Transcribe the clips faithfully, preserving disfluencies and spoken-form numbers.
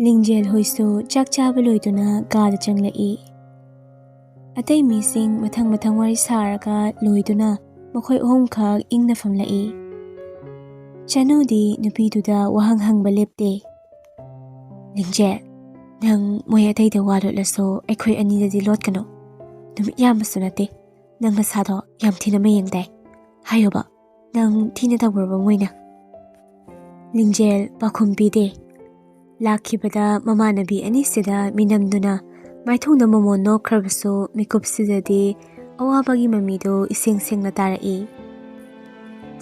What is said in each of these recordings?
ꯂꯤꯡꯖꯦꯜ ꯍꯣꯏꯁꯨ ꯆꯥꯛ ꯆꯥꯕ ꯂꯣꯏꯗꯨꯅ ꯀꯥꯗ ꯆꯪꯂꯛꯏ꯫ ꯑꯇꯩ ꯃꯤꯁꯤꯡ ꯃꯊꯪ ꯃꯊꯪ ꯋꯥꯔꯤ ꯁꯥꯔꯒ ꯂꯣꯏꯗꯨꯅ ꯃꯈꯣꯏ ꯑꯍꯨꯝꯈꯛ ꯏꯪꯅ ꯐꯝꯂꯛꯏ꯫ ꯆꯅꯨꯗꯤ ꯅꯨꯄꯤꯗꯨꯗ ꯋꯥꯍꯪ ꯍꯪꯕ ꯂꯦꯞꯇꯦ꯫ "ꯂꯤꯡꯖꯦꯜ, ꯅꯪ ꯃꯣꯏ ꯑꯇꯩꯗ ꯋꯥ ꯂꯣꯠꯂꯁꯨ ꯑꯩꯈꯣꯏ ꯑꯅꯤꯗꯗꯤ ꯂꯣꯠꯀꯅꯨ꯫ ꯅꯨꯃꯤꯠ ꯌꯥꯝꯕꯁꯨ ꯅꯠꯇꯦ, ꯅꯪ ꯅꯁꯥꯗꯣ ꯌꯥꯝ ꯊꯤꯅ ꯃꯌꯦꯡ ꯇꯥꯏ꯫ ꯍꯥꯏꯌꯣꯕ, ꯅꯪ ꯊꯤꯅ ꯇꯧꯔꯕ ꯃꯣꯏꯅ?" ꯂꯤꯡꯖꯦꯜ ꯄꯥꯎꯈꯨꯝ ꯄꯤꯗꯦ꯫ ꯂꯥꯛꯈꯤꯕꯗ ꯃꯃꯥꯟꯅꯕꯤ ꯑꯅꯤꯁꯤꯗ ꯃꯤꯅꯝꯗꯨꯅ ꯃꯥꯏꯊꯣꯡꯗ ꯃꯣꯃꯣꯟ ꯅꯣꯛꯈ꯭ꯔꯕꯁꯨ ꯃꯤꯀꯨꯞꯁꯤꯗꯗꯤ ꯑꯋꯥꯕꯒꯤ ꯃꯃꯤꯗꯨ ꯏꯁꯦꯡ ꯁꯦꯡꯅ ꯇꯥꯔꯛꯏ꯫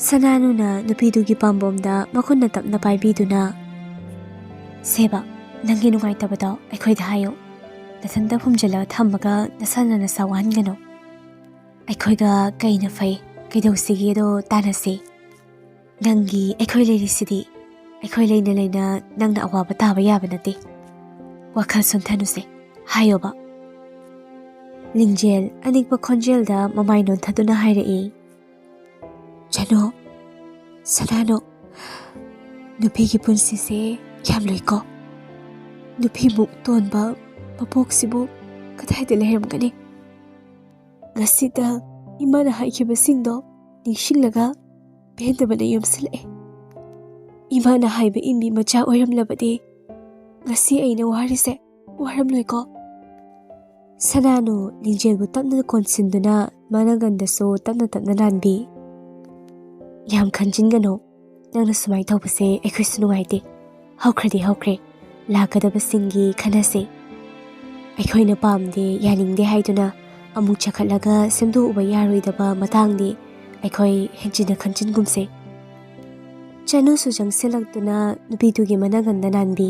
ꯁꯅꯥꯅꯨꯅ ꯅꯨꯄꯤꯗꯨꯒꯤ ꯄꯥꯝꯕꯣꯝꯗ ꯃꯈꯨꯠꯅ ꯇꯞꯅ ꯄꯥꯏꯕꯤꯗꯨꯅ, "ꯁꯦꯕ, ꯅꯪꯒꯤ ꯅꯨꯡꯉꯥꯏꯇꯕꯗꯣ ꯑꯩꯈꯣꯏꯗ ꯍꯥꯏꯌꯨ꯫ ꯅꯊꯟꯇ ꯐꯨꯝꯖꯤꯜꯂꯒ ꯊꯝꯃꯒ ꯅꯁꯥꯅ ꯅꯁꯥ ꯋꯥꯍꯟꯒꯅꯨ꯫ ꯑꯩꯈꯣꯏꯒ ꯀꯩꯅ ꯐꯩ, ꯀꯩꯗꯧꯁꯤꯒꯦꯗꯣ ꯇꯥꯟꯅꯁꯤ꯫ ꯅꯪꯒꯤ ꯑꯩꯈꯣꯏ ꯂꯩꯔꯤꯁꯤꯗꯤ꯫ ꯑꯩꯈꯣꯏ ꯂꯩꯅ ꯂꯩꯅ ꯅꯪꯅ ꯑꯋꯥꯕ ꯇꯥꯕ ꯌꯥꯕ ꯅꯠꯇꯦ꯫ ꯋꯥꯈꯜ ꯁꯣꯟꯊꯅꯨꯁꯦ꯫ ꯍꯥꯏꯌꯣꯕ꯫" ꯂꯤꯡꯖꯦꯜ ꯑꯅꯤꯛꯄ ꯈꯣꯟꯖꯦꯜꯗ ꯃꯃꯥꯏ ꯅꯣꯟꯊꯗꯨꯅ ꯍꯥꯏꯔꯛꯏ, "ꯆꯅꯨ, ꯁꯅꯥꯅꯨ, ꯅꯨꯄꯤꯒꯤ ꯄꯨꯟꯁꯤꯁꯦ ꯌꯥꯝ ꯂꯨꯏꯀꯣ꯫ ꯅꯨꯄꯤꯃꯨꯛ ꯇꯣꯟꯕ ꯃꯄꯣꯛꯁꯤꯕꯨ ꯀꯗꯥꯏꯗ ꯂꯩꯔꯝꯒꯅꯤ? ꯉꯁꯤꯗ ꯏꯃꯥꯅ ꯍꯥꯏꯈꯤꯕꯁꯤꯡꯗꯣ ꯅꯤꯡꯁꯤꯡꯂꯒ ꯄꯦꯟꯗꯕꯅ ꯌꯣꯝꯁꯤꯜꯂꯛꯑꯦ꯫ ꯏꯃꯥꯅ ꯍꯥꯏꯕ ꯏꯟꯕꯤ ꯃꯆꯥ ꯑꯣꯏꯔꯝꯂꯕꯗꯤ ꯉꯁꯤ ꯑꯩꯅ ꯋꯥꯔꯤꯁꯦ ꯋꯥꯔꯝꯂꯣꯏꯀꯣ꯫" ꯁꯅꯥꯅꯨ ꯂꯤꯡꯖꯦꯜꯕꯨ ꯇꯞꯅ ꯀꯣꯟꯁꯤꯟꯗꯨꯅ ꯃꯅꯒꯟꯗꯁꯨ ꯇꯞꯅ ꯇꯞꯅ ꯅꯥꯟꯕꯤ꯫ "ꯌꯥꯝ ꯈꯟꯖꯤꯟꯒꯅꯨ, ꯅꯪꯅ ꯁꯨꯃꯥꯏꯅ ꯇꯧꯕꯁꯦ ꯑꯩꯈꯣꯏꯁꯨ ꯅꯨꯡꯉꯥꯏꯇꯦ꯫ ꯍꯧꯈ꯭ꯔꯗꯤ ꯍꯧꯈ꯭ꯔꯦ, ꯂꯥꯛꯀꯗꯕꯁꯤꯡꯒꯤ ꯈꯟꯅꯁꯦ꯫ ꯑꯩꯈꯣꯏꯅ ꯄꯥꯝꯗꯦ, ꯌꯥꯅꯤꯡꯗꯦ ꯍꯥꯏꯗꯨꯅ ꯑꯃꯨꯛ ꯆꯈꯠꯂꯒ ꯁꯦꯝꯗꯣꯛꯎꯕ ꯌꯥꯔꯣꯏꯗꯕ ꯃꯇꯥꯡꯗꯤ ꯑꯩꯈꯣꯏ ꯍꯦꯟꯖꯤꯟꯅ ꯈꯟꯖꯤꯟꯒꯨꯝꯁꯦ꯫" ꯆꯅꯨꯁꯨ ꯆꯪꯁꯤꯜꯂꯛꯇꯨꯅ ꯅꯨꯄꯤꯗꯨꯒꯤ ꯃꯅꯒꯟꯗ ꯅꯥꯟꯕꯤ꯫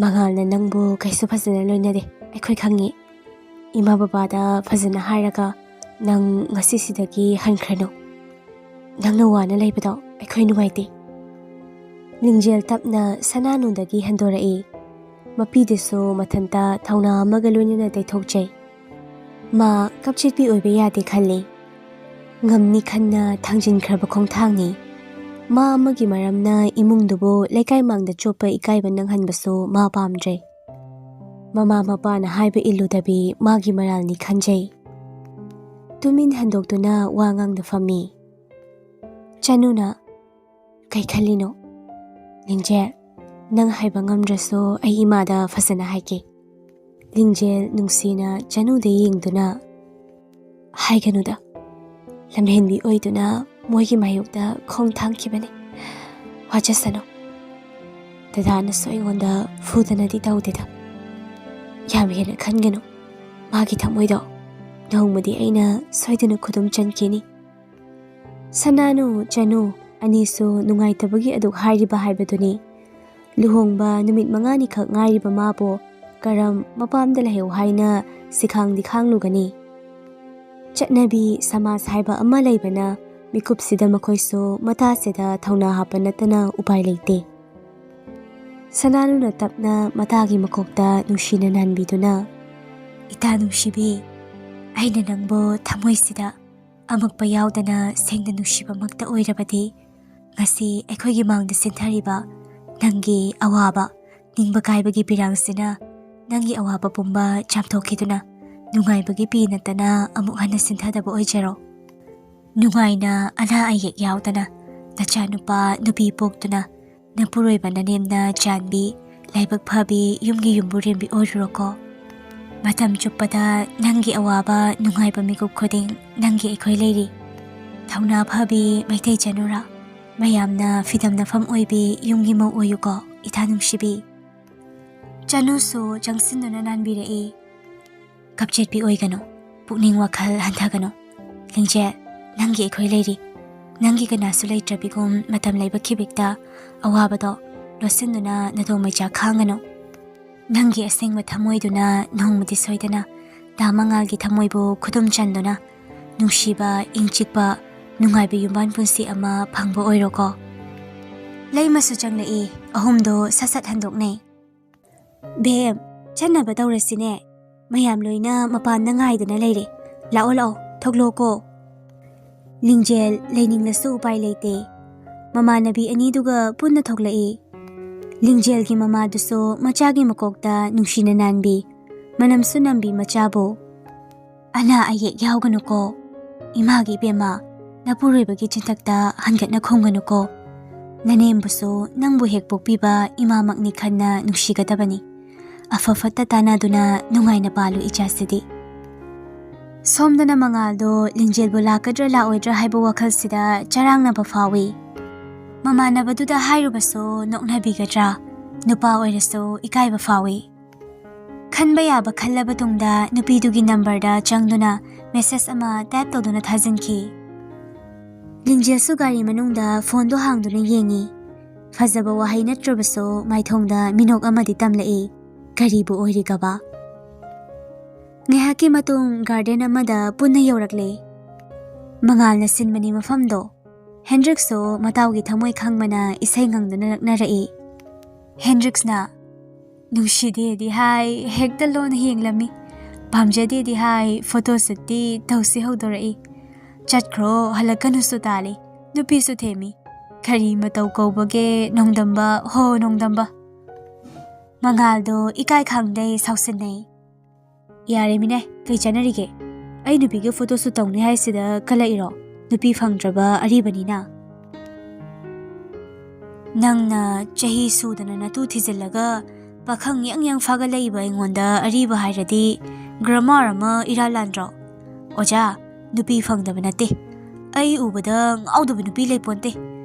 "ꯃꯉꯥꯜꯅ ꯅꯪꯕꯨ ꯀꯩꯁꯨ ꯐꯖꯅ ꯂꯣꯏꯅꯗꯦ, ꯑꯩꯈꯣꯏ ꯈꯪꯉꯤ꯫ ꯏꯃꯥ ꯕꯕꯥꯗ ꯐꯖꯅ ꯍꯥꯏꯔꯒ ꯅꯪ ꯉꯁꯤꯁꯤꯗꯒꯤ ꯍꯟꯈ꯭ꯔꯅꯨ꯫ ꯅꯪꯅ ꯋꯥꯅ ꯂꯩꯕꯗꯣ ꯑꯩꯈꯣꯏ ꯅꯨꯡꯉꯥꯏꯇꯦ꯫" ꯂꯤꯡꯖꯦꯜ ꯇꯞꯅ ꯁꯅꯥꯅꯨꯗꯒꯤ ꯍꯟꯗꯣꯔꯛꯏ꯫ ꯃꯄꯤꯗꯨꯁꯨ ꯃꯊꯟꯇ ꯊꯧꯅꯥ ꯑꯃꯒ ꯂꯣꯏꯅꯅ ꯇꯩꯊꯣꯛꯆꯩ꯫ ꯃꯥ ꯀꯞꯆꯦꯠꯄꯤ ꯑꯣꯏꯕ ꯌꯥꯗꯦ ꯈꯜꯂꯤ꯫ ꯉꯝꯅꯤ ꯈꯟꯅ ꯊꯥꯡꯖꯤꯟꯈ꯭ꯔꯕ ꯈꯣꯡꯊꯥꯡꯅꯤ꯫ ꯃꯥ ꯑꯃꯒꯤ ꯃꯔꯝꯅ ꯏꯃꯨꯡꯗꯨꯕꯨ ꯂꯩꯀꯥꯏ ꯃꯥꯡꯗ ꯆꯣꯞꯄ ꯏꯀꯥꯏꯕ ꯅꯪꯍꯟꯕꯁꯨ ꯃꯥ ꯄꯥꯝꯗ꯭ꯔꯦ꯫ ꯃꯃꯥ ꯃꯄꯥꯅ ꯍꯥꯏꯕ ꯏꯜꯂꯨꯗꯕꯤ ꯃꯥꯒꯤ ꯃꯔꯥꯜꯅꯤ ꯈꯟꯖꯩ꯫ ꯇꯨꯃꯤꯟ ꯍꯟꯗꯣꯛꯇꯨꯅ ꯋꯥ ꯉꯥꯡꯗ ꯐꯝꯃꯤ꯫ ꯆꯅꯨꯅ, "ꯀꯩ ꯈꯜꯂꯤꯅꯣ?" "ꯂꯤꯡꯖꯦꯜ, ꯅꯪ ꯍꯥꯏꯕ ꯉꯝꯗ꯭ꯔꯁꯨ ꯑꯩ ꯏꯃꯥꯗ ꯐꯖꯅ ꯍꯥꯏꯒꯦ꯫" ꯂꯤꯡꯖꯦꯜ ꯅꯨꯡꯁꯤꯅ ꯆꯅꯨꯗ ꯌꯦꯡꯗꯨꯅ, "ꯍꯥꯏꯒꯅꯨꯗ, ꯂꯝꯍꯦꯟꯕꯤ ꯑꯣꯏꯗꯨꯅ ꯃꯣꯏꯒꯤ ꯃꯥꯌꯣꯛꯇ ꯈꯣꯡ ꯊꯥꯡꯈꯤꯕꯅꯤ꯫ ꯋꯥꯖꯁꯅꯨ꯫ ꯗꯗꯥꯅꯁꯨ ꯑꯩꯉꯣꯟꯗ ꯐꯨꯗꯅꯗꯤ ꯇꯧꯗꯦꯗ꯫ ꯌꯥꯝ ꯍꯦꯟꯅ ꯈꯟꯒꯅꯨ꯫ ꯃꯥꯒꯤ ꯊꯃꯣꯏꯗꯣ ꯅꯣꯡꯃꯗꯤ ꯑꯩꯅ ꯁꯣꯏꯗꯅ ꯈꯨꯗꯨꯝ ꯆꯟꯈꯤꯅꯤ꯫" ꯁꯅꯥꯅꯨ ꯆꯅꯨ ꯑꯅꯤꯁꯨ ꯅꯨꯡꯉꯥꯏꯇꯕꯒꯤ ꯑꯗꯨꯛ ꯍꯥꯏꯔꯤꯕ ꯍꯥꯏꯕꯗꯨꯅꯤ꯫ ꯂꯨꯍꯣꯡꯕ ꯅꯨꯃꯤꯠ ꯃꯉꯥꯅꯤꯈꯛ ꯉꯥꯏꯔꯤꯕ ꯃꯥꯕꯨ ꯀꯔꯝ ꯃꯄꯥꯝꯗ ꯂꯩꯍꯧ ꯍꯥꯏꯅ ꯁꯤꯈꯥꯡꯗꯤ ꯈꯥꯡꯂꯨꯒꯅꯤ? ꯆꯠꯅꯕꯤ ꯁꯃꯥꯖ ꯍꯥꯏꯕ ꯑꯃ ꯂꯩꯕꯅ ꯃꯤꯀꯨꯞꯁꯤꯗ ꯃꯈꯣꯏꯁꯨ ꯃꯇꯥꯁꯤꯗ ꯊꯧꯅꯥ ꯍꯥꯞꯄ ꯅꯠꯇꯅ ꯎꯄꯥꯏ ꯂꯩꯇꯦ꯫ ꯁꯅꯥꯅꯨꯅ ꯇꯞꯅ ꯃꯇꯥꯒꯤ ꯃꯀꯣꯛꯇ ꯅꯨꯡꯁꯤꯅ ꯅꯥꯟꯕꯤꯗꯨꯅ, "ꯏꯇꯥ ꯅꯨꯡꯁꯤꯕꯤ, ꯑꯩꯅ ꯅꯪꯕꯨ ꯊꯃꯣꯏꯁꯤꯗ ꯑꯃꯛꯄ ꯌꯥꯎꯗꯅ ꯁꯦꯡꯅ ꯅꯨꯡꯁꯤꯕꯃꯛꯇ ꯑꯣꯏꯔꯕꯗꯤ, ꯉꯁꯤ ꯑꯩꯈꯣꯏꯒꯤ ꯃꯥꯡꯗ ꯆꯦꯟꯊꯔꯤꯕ ꯅꯪꯒꯤ ꯑꯋꯥꯕ, ꯅꯤꯡꯕ ꯀꯥꯏꯕꯒꯤ ꯄꯤꯔꯥꯡꯁꯤꯅ ꯅꯪꯒꯤ ꯑꯋꯥꯕ ꯄꯨꯝꯕ ꯆꯥꯝꯊꯣꯛꯈꯤꯗꯨꯅ ꯅꯨꯡꯉꯥꯏꯕꯒꯤ ꯄꯤ ꯅꯠꯇꯅ ꯑꯃꯨꯛ ꯍꯟꯅ ꯆꯦꯟꯊꯗꯕ ꯑꯣꯏꯖꯔꯣ꯫ ꯅꯨꯡꯉꯥꯏꯅ ꯑꯅꯥ ꯑꯌꯦꯛ ꯌꯥꯎꯗꯅ ꯅꯆꯥꯅꯨꯄꯥ ꯅꯨꯄꯤ ꯄꯣꯛꯇꯨꯅ ꯅꯄꯨꯔꯣꯏꯕ ꯅꯅꯦꯝꯅ ꯆꯥꯟꯕꯤ, ꯂꯥꯏꯕꯛ ꯐꯕꯤ ꯌꯨꯝꯒꯤ ꯌꯨꯝꯕꯨꯔꯦꯝꯕꯤ ꯑꯣꯏꯔꯨꯔꯣꯀꯣ꯫ ꯃꯇꯝ ꯆꯨꯞꯄꯗ ꯅꯪꯒꯤ ꯑꯋꯥꯕ ꯅꯨꯡꯉꯥꯏꯕ ꯃꯤꯀꯨꯞ ꯈꯨꯗꯤꯡ ꯅꯪꯒꯤ ꯑꯩꯈꯣꯏ ꯂꯩꯔꯤ꯫ ꯊꯧꯅꯥ ꯐꯕꯤ ꯃꯩꯇꯩ ꯆꯅꯨꯔꯥ, ꯃꯌꯥꯝꯅ ꯐꯤꯗꯝꯅꯐꯝ ꯑꯣꯏꯕꯤ ꯌꯨꯝꯒꯤ ꯃꯧ ꯑꯣꯏꯌꯨꯀꯣ, ꯏꯇꯥ ꯅꯨꯡꯁꯤꯕꯤ꯫" ꯆꯅꯨꯁꯨ ꯆꯪꯁꯤꯟꯗꯨꯅ ꯅꯥꯟꯕꯤꯔꯛꯏ꯫ "ꯀꯞꯆꯦꯠꯄꯤ ꯑꯣꯏꯒꯅꯨ, ꯄꯨꯛꯅꯤꯡ ꯋꯥꯈꯜ ꯍꯟꯊꯒꯅꯨ꯫ ꯂꯤꯡꯖꯦꯜ, ꯅꯪꯒꯤ ꯑꯩꯈꯣꯏ ꯂꯩꯔꯤ꯫ ꯅꯪꯒꯤ ꯀꯅꯥꯁꯨ ꯂꯩꯇ꯭ꯔꯕꯤꯒꯨꯝ ꯃꯇꯝ ꯂꯩꯕ ꯈꯤꯕꯤꯛꯇ ꯑꯋꯥꯕꯗꯣ ꯂꯣꯠꯁꯤꯟꯗꯨꯅ ꯅꯗꯣ ꯃꯩꯆꯥꯛ ꯈꯥꯡꯒꯅꯨ꯫ ꯅꯪꯒꯤ ꯑꯁꯦꯡꯕ ꯊꯃꯣꯏꯗꯨꯅ ꯅꯣꯡꯃꯗꯤ ꯁꯣꯏꯗꯅ ꯗꯥ ꯃꯉꯥꯜꯒꯤ ꯊꯃꯣꯏꯕꯨ ꯈꯨꯗꯨꯝ ꯆꯟꯗꯨꯅ ꯅꯨꯡꯁꯤꯕ, ꯏꯪ ꯆꯤꯛꯄ, ꯅꯨꯡꯉꯥꯏꯕ ꯌꯨꯝꯕꯥꯟ ꯄꯨꯟꯁꯤ ꯑꯃ ꯐꯪꯕ ꯑꯣꯏꯔꯣꯀꯣ꯫" ꯂꯩꯃꯁꯨ ꯆꯪꯂꯛꯏ꯫ ꯑꯍꯨꯝꯗꯣ ꯁꯠ ꯁꯠ ꯍꯟꯗꯣꯛꯅꯩ꯫ "ꯕꯦꯝ, ꯆꯠꯅꯕ ꯇꯧꯔꯁꯤꯅꯦ꯫ ꯃꯌꯥꯝ ꯂꯣꯏꯅ ꯃꯄꯥꯟꯗ ꯉꯥꯏꯗꯅ ꯂꯩꯔꯦ꯫ ꯂꯥꯛꯑꯣ, ꯂꯥꯛꯑꯣ, ꯊꯣꯛꯂꯛꯑꯣꯀꯣ꯫" ꯂꯤꯡꯖꯦꯜ ꯂꯩꯅꯤꯡꯂꯁꯨ ꯎꯄꯥꯏ ꯂꯩꯇꯦ꯫ ꯃꯃꯥꯟꯅꯕꯤ ꯑꯅꯤꯗꯨꯒ ꯄꯨꯟꯅ ꯊꯣꯛꯂꯛꯏ꯫ ꯂꯤꯡꯖꯦꯜꯒꯤ ꯃꯃꯥꯗꯨꯁꯨ ꯃꯆꯥꯒꯤ ꯃꯀꯣꯛꯇ ꯅꯨꯡꯁꯤꯅ ꯅꯥꯟꯕꯤ, ꯃꯅꯝꯁꯨ ꯅꯝꯕꯤ ꯃꯆꯥꯕꯨ꯫ "ꯑꯅꯥ ꯑꯌꯦꯛ ꯌꯥꯎꯒꯅꯨꯀꯣ꯫ ꯏꯃꯥꯒꯤ ꯏꯕꯦꯝꯃ, ꯅꯄꯨꯔꯣꯏꯕꯒꯤ ꯆꯤꯟꯊꯛꯇ ꯍꯟꯒꯠꯅ ꯈꯨꯝꯒꯅꯨꯀꯣ꯫ ꯅꯅꯦꯝꯕꯨꯁꯨ ꯅꯪꯕꯨ ꯍꯦꯛ ꯄꯣꯛꯄꯤꯕ ꯏꯃꯥꯃꯛꯅꯤ ꯈꯟꯅ ꯅꯨꯡꯁꯤꯒꯗꯕꯅꯤ꯫ ꯑꯐ ꯐꯠꯇ ꯇꯥꯟꯅꯗꯨꯅ ꯅꯨꯡꯉꯥꯏꯅ ꯄꯥꯜꯂꯨ ꯏꯆꯥꯁꯤꯗꯤ"꯫ ꯁꯣꯝꯗꯅ ꯃꯉꯥꯜꯗꯣ ꯂꯤꯡꯖꯦꯜꯕꯨ ꯂꯥꯛꯀꯗ꯭ꯔꯥ ꯂꯥꯛꯑꯣꯏꯗ꯭ꯔꯥ ꯍꯥꯏꯕ ꯋꯥꯈꯜꯁꯤꯗ ꯆꯔꯥꯡꯅꯕ ꯐꯥꯎꯏ꯫ ꯃꯃꯥꯟꯅꯕꯗꯨꯗ ꯍꯥꯏꯔꯨꯕꯁꯨ ꯅꯣꯛꯅꯕꯤꯒꯗ꯭ꯔꯥ, ꯅꯨꯄꯥ ꯑꯣꯏꯔꯁꯨ ꯏꯀꯥꯏꯕ ꯐꯥꯎꯏ꯫ ꯈꯟꯕ ꯌꯥꯕ ꯈꯜꯂꯕ ꯇꯨꯡꯗ ꯅꯨꯄꯤꯗꯨꯒꯤ ꯅꯝꯕꯔꯗ ꯆꯪꯗꯨꯅ ꯃꯦꯁꯦꯖ ꯑꯃ ꯇꯥꯏꯞ ꯇꯧꯗꯨꯅ ꯊꯥꯖꯤꯟꯈꯤ꯫ ꯂꯤꯡꯖꯦꯜꯁꯨ ꯒꯥꯔꯤ ꯃꯅꯨꯡꯗ ꯐꯣꯟꯗꯣ ꯍꯥꯡꯗꯨꯅ ꯌꯦꯡꯉꯤ꯫ ꯐꯖꯕ ꯋꯥꯍꯩ ꯅꯠꯇ꯭ꯔꯕꯁꯨ ꯃꯥꯏꯊꯣꯡꯗ ꯃꯤꯅꯣꯛ ꯑꯃꯗꯤ ꯇꯝꯂꯛꯏ꯫ ꯀꯔꯤꯕꯨ ꯑꯣꯏꯔꯤꯒꯕ? ꯉꯥꯏꯍꯥꯛꯀꯤ ꯃꯇꯨꯡ ꯒꯥꯔꯗꯦꯟ ꯑꯃꯗ ꯄꯨꯟꯅ ꯌꯧꯔꯛꯂꯦ꯫ ꯃꯉꯥꯜꯅ ꯁꯤꯟꯕꯅꯤ ꯃꯐꯝꯗꯣ꯫ ꯍꯦꯟꯗ꯭ꯔꯤꯛꯁꯁꯨ ꯃꯇꯥꯎꯒꯤ ꯊꯃꯣꯏ ꯈꯪꯕꯅ ꯏꯁꯩ ꯉꯪꯗꯨꯅ ꯂꯛꯅꯔꯛꯏ꯫ ꯍꯦꯟꯗ꯭ꯔꯤꯛꯁꯅ, "ꯅꯨꯡꯁꯤꯗꯦꯗꯤ ꯍꯥꯏ, ꯍꯦꯛꯇ ꯂꯣꯟ ꯍꯦꯡꯂꯝꯃꯤ꯫ ꯄꯥꯝꯖꯗꯦꯗꯤ ꯍꯥꯏ, ꯐꯣꯇꯣ ꯁꯨꯠꯇꯤ ꯇꯧꯁꯤ ꯍꯧꯗꯣꯔꯛꯏ꯫ ꯆꯠꯈ꯭ꯔꯣ, ꯍꯜꯂꯛꯀꯅꯨꯁꯨ ꯇꯥꯜꯂꯤ꯫ ꯅꯨꯄꯤꯁꯨ ꯊꯦꯝꯃꯤ꯫ ꯀꯔꯤ ꯃꯇꯧ ꯀꯧꯕꯒꯦ, ꯅꯣꯡꯗꯝꯕ, ꯍꯣ ꯅꯣꯡꯗꯝꯕ"꯫ ꯃꯉꯥꯜꯗꯣ ꯏꯀꯥꯏ ꯈꯪꯗꯩ ꯁꯥꯎꯁꯤꯟꯅꯩ꯫ "ꯌꯥꯔꯦ ꯃꯤꯅꯦ, ꯀꯩ ꯆꯥꯟꯅꯔꯤꯒꯦ? ꯑꯩ ꯅꯨꯄꯤꯒ ꯐꯣꯇꯣ ꯁꯨꯠ ꯇꯧꯅꯤ ꯍꯥꯏꯁꯤꯗ ꯀꯜꯂꯛꯏꯔꯣ? ꯅꯨꯄꯤ ꯐꯪꯗ꯭ꯔꯕ ꯑꯔꯤꯕꯅꯤꯅ꯫ ꯅꯪꯅ ꯆꯍꯤ ꯁꯨꯗꯅ ꯅꯇꯨ ꯊꯤꯖꯤꯜꯂꯒ ꯄꯥꯈꯪ ꯌꯪ ꯌꯪ ꯐꯥꯒꯠꯂꯛꯏꯕ ꯑꯩꯉꯣꯟꯗ ꯑꯔꯤꯕ ꯍꯥꯏꯔꯗꯤ ꯒ꯭ꯔꯃꯥꯔ ꯑꯃ ꯏꯔꯥ ꯂꯥꯟꯗ꯭ꯔꯣ? ꯑꯣꯖꯥ, ꯅꯨꯄꯤ ꯐꯪꯗꯕ ꯅꯠꯇꯦ꯫ ꯑꯩ ꯎꯕꯗ ꯉꯥꯎꯗꯕ ꯅꯨꯄꯤ ꯂꯩꯄꯣꯟꯇꯦ꯫